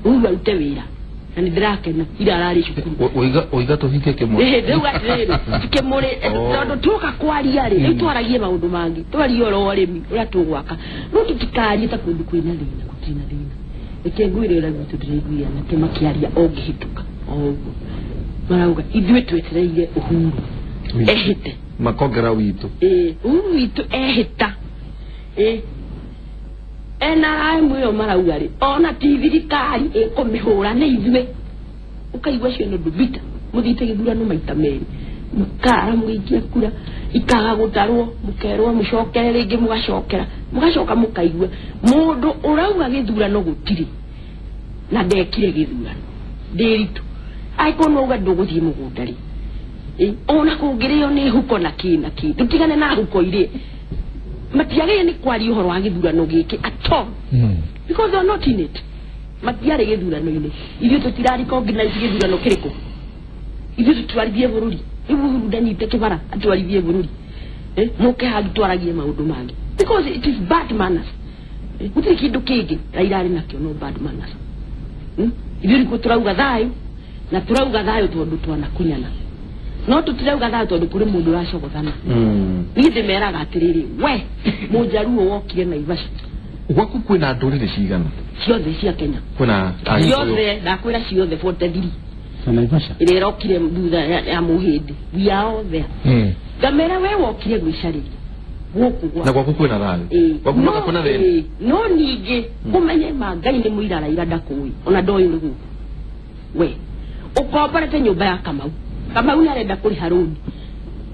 Uhuru arute wĩra na nĩ ndĩrakena ira ararĩ cukuru ũiga tũhinge kĩmũrĩ rĩu atĩrĩrĩ kĩmũrĩ tondũ tuoka kwaria rĩ rĩu twaragie maũndũ mangĩ twarie ũhoro wa ũrĩmi ũrĩa tũgwaka no tũtikarie ta kũndũ kwĩna thĩna gũtirĩ na thĩna reke ngwĩre ũrĩa gwitũ ndĩraiguire anake makĩaria o ngĩhĩtũka o ũguo marauga ithuĩ twetereire Uhuru ehĩte makongera witũ Uhuru witũ ehĩta NRM ĩyo marauga rĩ ona ti thirikari ĩkũmĩhũra nĩ ithuĩ ũkaigua cio nĩ ũndũ bita mũthiĩte gĩthurano maita merĩ mũkara mũgĩikia kura ikaga gũtarwo mũkerwo mũcokere rĩngĩ mũgacokera mũgacoka mũkaigua mũndũ ũrauga gĩthurano gũtirĩ na ndekire gĩthurano Ndiritu angĩkorwo nĩ wauga ndũgũthiĩ mũgũnda rĩ ona kũngĩrĩo nĩ huko na kĩ na kĩ tũtigane na huko irĩ matiagĩrĩire nĩ kwaria ũhoro wa gĩthurano gĩkĩ at all because they are not in it matiarĩ gĩthurano-inĩ ithuĩ tũtira recognize gĩthurano kĩrĩkũ ithuĩ tũtwarithie bũrũri rĩu Uhuru ndanyite kĩbara atwarithie bũrũri mũke hangĩ twaragie maũndũ mangĩ because it is bad manners gũtirĩ kĩndũ kĩngĩ Raila arĩ nakĩo no bad manners ithuĩ nĩkuo tũrauga thayũ na tũrauga thayũ tondũ twanakunyana no tũtirauga thayũ tondũ kũrĩ mũndũ ũracogothana niĩ ndĩmeraga atĩrĩrĩ we mũnjaruo wokire Naivasha gwaku kwĩna ndũrĩrĩ cigana ciothe cia Kenya kwĩna ciothe ndakwĩra ciothe 43 Naivasha ĩrĩa ĩrokire thutha ya mũhĩndĩ we are all there ngamera we wokire gwĩcarĩria gũkũ gwa na gwaku kwĩna thayũ gwaku kwĩna thĩna no ningĩ ũmenye ma Ngai nĩ mũira Raila ndakũĩ ona ndoĩ nĩ gũkũ we ũkomborete nyũmba ya Kamau Kamau nĩ arenda kũrĩha rũni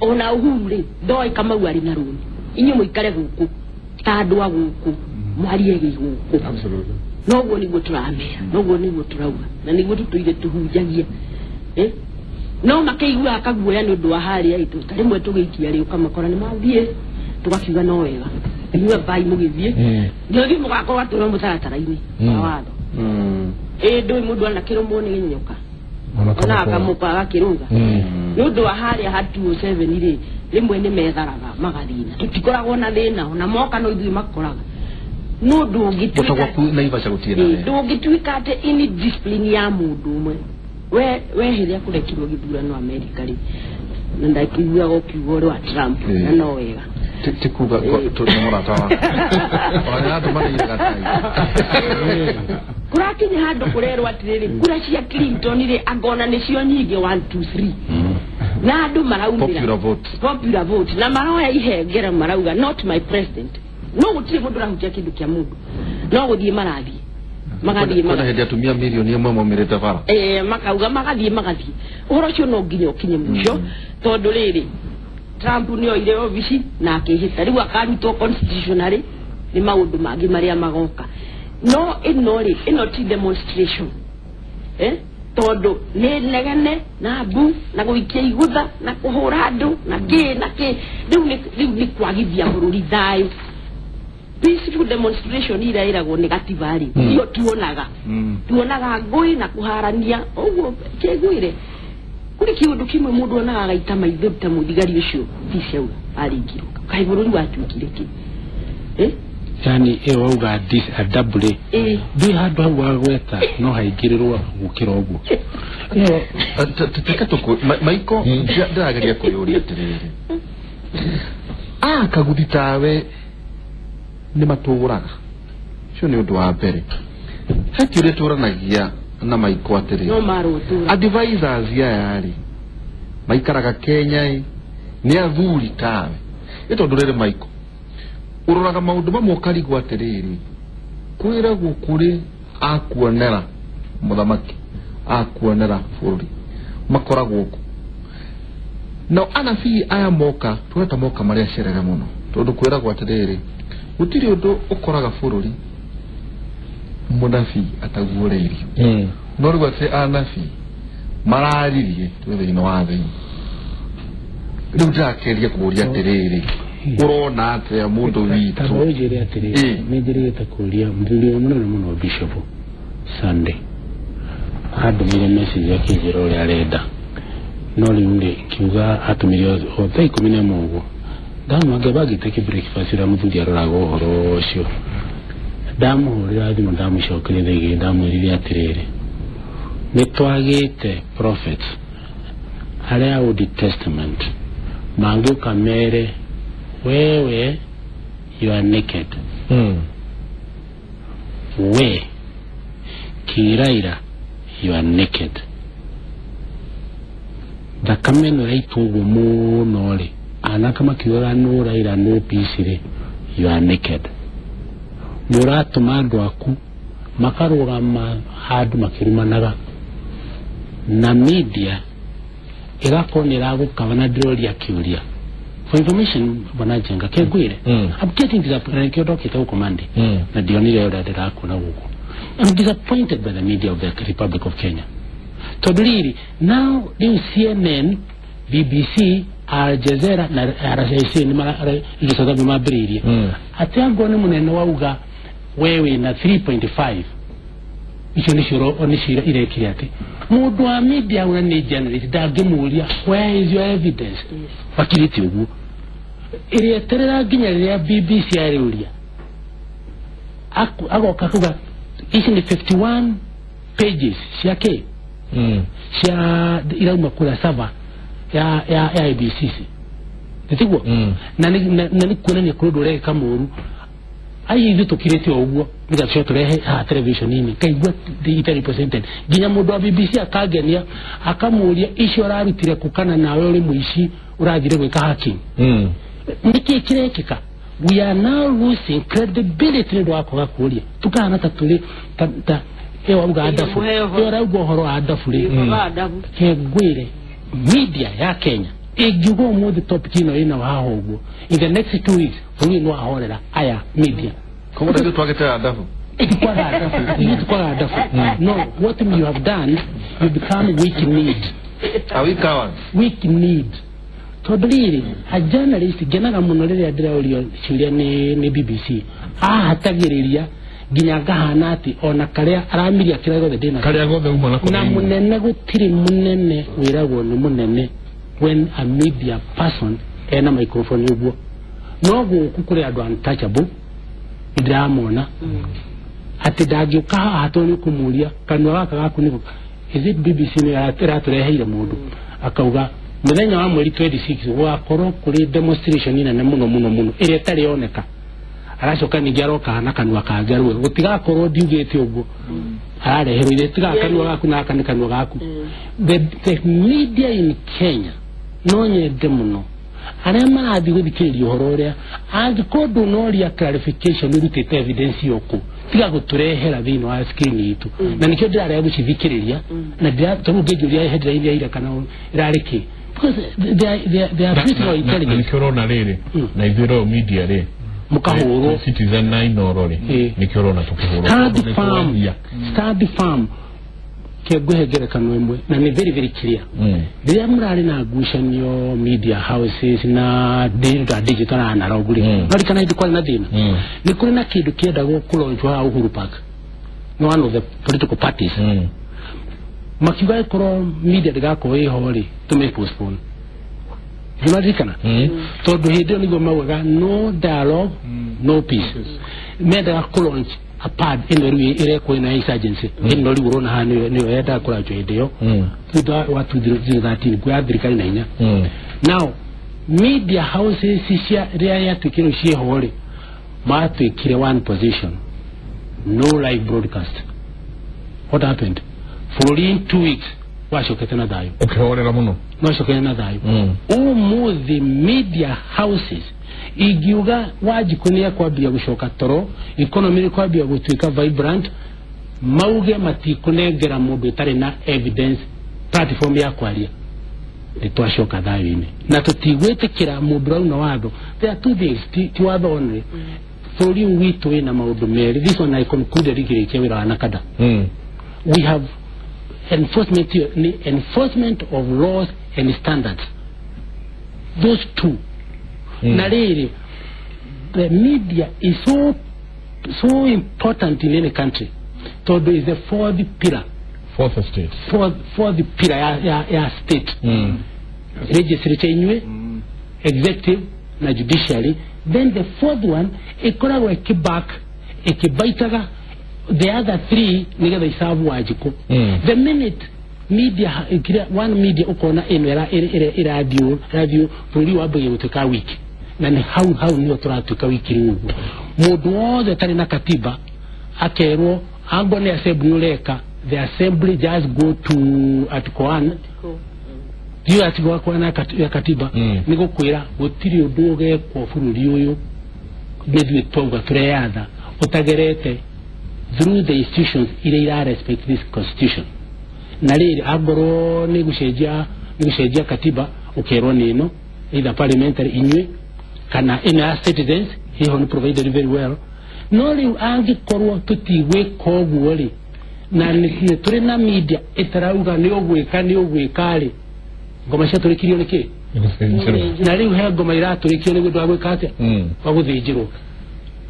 ona Uhuru rĩ ndoĩ Kamau arĩ na rũni inyuĩ mũikare gũkũ ta andũ a gũkũ mwarie gĩgũkũ noguo nĩguo tũramera noguo nĩguo tũrauga na nĩguo tũtũire tũhunjagia No makĩiguaga kaguoya nĩ ũndũ wa harĩa itũ ta rĩmwe tũgĩikia rĩ ũkamakora nĩ mathiĩ tũgakiuga no wega inyuĩ mbai mũgĩthiĩ nĩũthiĩ mũgakorwo atũrwo mũtaratara-inĩ wa watho. Ĩ ndũĩ mũndũ anakĩrũmwo nĩ nyoka ona akamũka agakĩrũga nĩ ũndũ wa harĩa ha 207 rĩ rĩmwe nĩ metharaga magathiĩ na tũtikoragwo na thĩna ona moka no ithuĩ makoraga no ndũngĩtuĩka atĩ ini discipline ya mũndũ ũmwe we hĩrĩa kũrekirwo gĩthurano America rĩ na ndakĩiguaga ũkiuga ũrĩa wa Trump na no wega ti kuga nĩ mũrata wakwa ona nĩ atũmanĩire gatai kũrakinya handũ kũrerwo atĩrĩrĩ kura cia Clinton rĩ angona nĩcio nyingĩ 1 2 3 na andũ maraumĩra popular vote na maroya ihengere marauga not my president. No gũtirĩ mũndũ ũrahutia kĩndũ kĩa mũndũ no gũthiĩ marathiĩ magathiĩ kwĩna hĩndĩ atumia mirioni ĩmwe maumĩrĩte bara makauga magathiĩ ũhoro ũcio no nginya ũkinye mũico tondũ rĩrĩ Trump nĩ oire obici na akĩhĩta rĩu akarutwo constitutionally nĩ maũndũ mangĩ marĩa magoka no ĩno rĩ ĩno ti demonstration tondũ nĩ negene na mbu na gũikia igũtha na kũhũra andũ na kĩ na kĩ rĩu nĩ kwagithia bũrũri thayũ. Peaceful demonstration ira ĩragwo nĩ gatiba rĩ iyo tuonaga ngũĩ na kũharania ũguo kĩngwĩre kũrĩ kĩũndũ kĩmwe mũndũ onaga agaita maitho ta mũthigari ũcio peace auga aringirwo kaĩ bũrũri watuĩkire kĩ yani ĩyo wauga disadabre ndĩ handũ hau wagweta no haingĩrĩrwo gũkĩra ũguo tũteke tũkũ Maiko ndĩrageria kwĩyũria atĩrĩrĩ kaguthi tawe nĩ matũraga ũcio nĩ ũndũ wa mbere he kĩũria tũranagia na Maiko atĩrĩrĩ no marũtũra advisors aya rĩ maikaraga Kenya ĩ nĩ athuri tawe ĩ tondũ rĩrĩ Maiko ũroraga maũndũ mamwe ũkarigwo atĩrĩrĩ kwĩragwo kũrĩ akuonera mũthamaki akuonera bũrũri makoragwo kũ nao anabii aya moka tũreta moka marĩa cerere mũno tondũ kwĩragwo atĩrĩrĩ gũtirĩ ũndũ ũkoraga bũrũri mũnabii ataguũrĩirio no rĩu atĩ anabii mararirie twĩ thĩinĩ wa thĩ rĩu ndĩrakeria kũũria atĩrĩrĩ ũrona atĩa mũndũ witũ ta ũnjĩre atĩrĩrĩ nĩ njĩrĩgĩte kũũria mũthuri ũyũ mũnene mũno Bishop Sunday andũmĩire message akĩnjĩra ũrĩa arenda no rĩu rĩ kiuga atũmĩre o thaa 11 ũguo ndamwanga bagĩte breakfast ũrĩa mũthuri aroraga ũhoro ũcio ndamũhũrĩra thimũ ndamũcokeria thaa 2 ndamwĩrire atĩrĩrĩ nĩ twagĩte prophets arĩa Old Testament mangĩũka mere wewe you are naked we Kiraira you are naked thakame ĩno yaitwo ũguo mũno rĩ anake makiugaga no Raila no peace rĩ you are naked mũratũma andũ aku makarũgama handũ makĩrumanaga na media ĩgakorwo nĩ ĩragũkaba na ndĩroria kĩũria for information bwana Njenga kĩngwĩre I'm getting disappointed kĩo ndokĩte gũkũ Monday na ndionire ũrĩa ndĩrakuona gũkũ. I'm disappointed by the media of the Republic of Kenya tondũ rĩrĩ now rĩu CNN BBC Al Jazeera na RCC nĩ mambĩrĩirie atĩ angorwo nĩ mũnene wauga we wĩna 3.5 icio nĩcio irekire atĩ mũndũ wa media ũrĩa nĩ journalist ndangĩmũria where is your evidence bakirĩte ũguo ĩrĩeterera nginya rĩrĩa BBC arĩũria agoka kuga ici nĩ 51 pages cia kĩ cia irauma kũrĩa server ya ABC nĩtiguo na nĩ kuonania kũrĩ ũndũ ũrekĩka mũru ai ithuĩ tũkirĩte o ũguo nĩgetha tũcoke tũrehe haha television-inĩ ngaigua ita represented nginya mũndũ wa BBC akangenia akamũria icio ũrarutire kũ kana nawe ũrĩ mũici ũrathire gwĩka hacking nĩkĩĩ kĩrekĩka we are now losing credibility nĩ ũndũ wa kwaga kũũria tũkahana ta tũrĩ ta ĩyo wauga adabu ĩyo ũrauga ũhoro wa adabu rĩ kengwĩre media ya Kenya ĩngiuga ũmũthĩ topic ĩno ĩna haha ũguo in the next 2 weeks bũrũri nĩ wahorera aya media koguo ithuĩ twagĩte adabu ithuĩ tukwaga adabu no what you have done you become weak need Are we cowards? Weak need. Tondũ rĩrĩ, a journalist ngenaga mũno rĩrĩa ndĩraũrio ciũria nĩ BBC. Ahatagĩrĩria nginya ngahana atĩ ona karĩa aramiria kĩrĩa gĩothe ndĩna karĩa gothe uma nako na mũnene gũtirĩ mũnene wĩragwo nĩ mũnene when a media person ena microphone ũguo. No gũkũ kũrĩ andũ untouchable ndĩramona atĩ ndangĩũka haha tondũ nĩ kũmũria kanua gaka gaku nĩko. Is it BBC nĩ ĩratũreheire mũndũ akauga mũthenya wa mweri 26 gũgakorwo kũrĩ demonstration nene mũno mũno mũno ĩrĩa ĩtarĩ yoneka. Aracoka ningĩ aroka na kanua kangĩ arauga gũtigakorwo ndiugĩte ũguo arareherwo ithe tiga kanua gaku na gaka nĩ kanua gaku. The media in Kenya no nyende mũno arĩa marathiĩ gũthikĩrĩria ũhoro ũrĩa angĩkorwo ndũnoria clarification ũrutĩte evidence yokũ tiga gũtũrehera thĩinĩ wa screen itũ na nĩkĩo ndĩrarega gũcithikĩrĩria na tondũ ngĩnjũria headline ya ira kana ĩrarĩ kĩ because they are critical intelligence. Nĩkĩo ũrona rĩrĩ na ithuĩ Royal Media rĩ mukahũrwo Citizen na Inooro rĩ nĩkĩo ũrona tũkĩhũrwo. Stand firm kĩngũhe ngerekano ĩmwe na nĩ very very clear. Rĩrĩa mũrarĩ na ngucanio media houses na digital na analog rĩ no rikana hĩndĩ kwarĩ na thĩna nĩ kũrĩ na kĩndũ kĩendagwo kũlaunchwo haha Uhuru Park no one of the political parties makiuga ĩkorwo media ndĩgakorwo ĩho rĩ tũmĩ postpone. Nĩmaririkana tondũ hĩndĩ ĩyo nĩguo maugaga no dialogue no peace. Mendaga kũlaunch a pad ĩno rĩu ĩrekwo ĩno ya insurgency ĩno rĩu ũrona haha nĩyo yendaga kũlaunchwo hĩndĩ ĩyo thutha wa 2013 kuoya thirikari na hinya. Now media houses cia rĩrĩa yatuĩkire ciĩho rĩ matuĩkire one position, no live broadcast. What happened? Bũrũri in 2 weeks wacokete na thayũ ũkĩhorera mũno nocokete na thayũ. Ũmũthĩ media houses ingiuga Wanjikũ nĩ ekwambia gũcoka toro, economy nĩ kwambia gũtuĩka vibrant, mauge matikũnengera mũndũ ũtarĩ na evidence platform ya kwaria nĩ twacoka thayũ-inĩ na tũtigwĩtĩkĩra mũndũ ũrauna watho. There are two things ti watho only. Bũrũri ũyũ witũ wĩna maũndũ merĩ. This one I concluded ngĩrĩkia wĩra wa Nakada. We have enforcement, enforcement of laws and standards, those two. Na rĩrĩ, the media is so important in any country tondũ is the fourth pillar, fourth estate, fourth pillar ya state. Legislature inyuĩ, executive na judiciary, then the fourth one ĩkoragwo ĩkĩback ĩkĩbaitaga the other three nĩgetha icabu Wanjikũ. The minute media one media ukona ĩno ĩrathiĩ bũrũri wambagia gũtuĩka wiki na nĩ hau hau nĩho tũratuĩka wiki rĩu ũguo. Mũndũ wothe ũtarĩ na katiba akerwo angwa nĩ assembly ũreka, the assembly just go to article 1 thiĩ article 1 ya katiba nĩ gũkwĩra gũtirĩ ũndũ ũgekwo bũrũri ũyũ nĩ ithuĩ twauga tũreyatha ũtagerete through the institutions iria ira respect this constitution. Na rĩrĩ angorwo nĩ gũcenjia katiba ũkerwo nĩ ĩno either parliamentary inyuĩ kana ĩno ya citizens ĩho nĩ provided very well. No rĩu angĩkorwo tũtigwĩka ũguo rĩ na nĩ tũrĩ na media ĩtarauga nĩ ũgwĩka rĩ ngoma ciatũrĩkirio nĩ kĩ? Na rĩu he ngoma iratũrĩkio nĩ ũndũ wa gwĩka atĩa? Wa gũthĩnjĩrwo.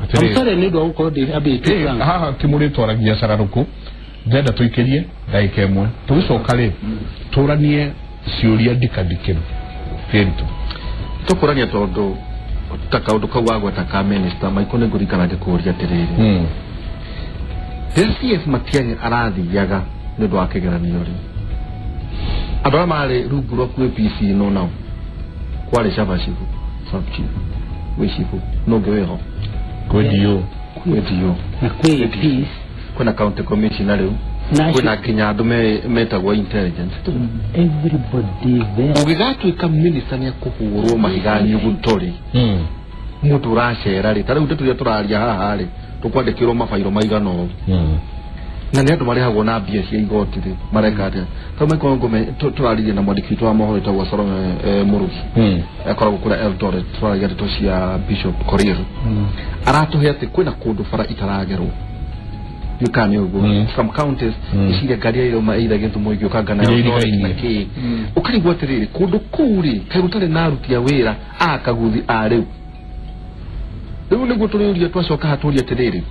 I'm sorry nĩ ũndũ wa gũkorwo ndĩ haha kĩmũrĩ twaragia cararũkũ ndĩrenda tũikĩrie ndagĩka ĩmwe tũgĩcoka rĩ tũranie ciũria ndikandikĩru kĩritũ tũkũrania tondũ ta kaũndũ kau wagweta ka minister Michael nĩ ngũririkana ngĩkũũria atĩrĩrĩ rĩrĩa CS Matiang'i arathiaga nĩ ũndũ wa kĩgeranio rĩ andũ arĩa marĩ rungu rwa APC no nao kwarĩ Shaba Chifu sub chief wĩ chifu no ũngĩ wĩho kwĩ DO na kwĩ APs kwĩna county commissioner rĩu kwĩna nginya andũ metagwo intelligence. Everybody is there. Ũngĩgatuĩka minister nĩ akũhũrwo mahiga nyuguto rĩ mũndũ ũracera rĩ ta rĩu ndeto iria tũraria haha rĩ tũkwandĩkĩrwo mabairo maigana ũũ na nĩ andũ marĩhagwo na mbia cia igoti rĩ mareka atĩa? Ta Michael Ngome tũraririe na mwandĩki witũ wa mohoro wĩtagwo Salome Mũrugi akoragwo kũrĩa Eldoret tũraragia ndeto cia Bishop Korir aratũhe atĩ kwĩna kũndũ bara itaragerwo Ndiũkane ũguo some counties iciria ngari ĩrĩa irauma either Gĩthumo ĩgĩũka nayo Iria Eldoret na irigainie. kĩĩ, ũkarigwo atĩrĩrĩ, kũndũ kũu rĩ, kaĩ gũtarĩ na aruti a wĩra a kaguthi a rĩu rĩu nĩguo tũrĩũria, twacoka hatũria atĩrĩrĩ,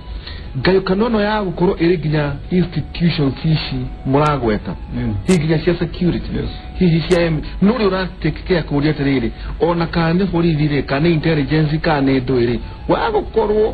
ngayũkano ĩno ya gũkorwo ĩrĩ nginya institutions ici mũragweta, hihi nginya cia security, hihi cia M nũ ũrĩa ũra take care kũria atĩrĩrĩ, ona kana nĩ borithi rĩ, kana nĩ intelligence, kana nĩ ndũĩ rĩ, wa gũkorwo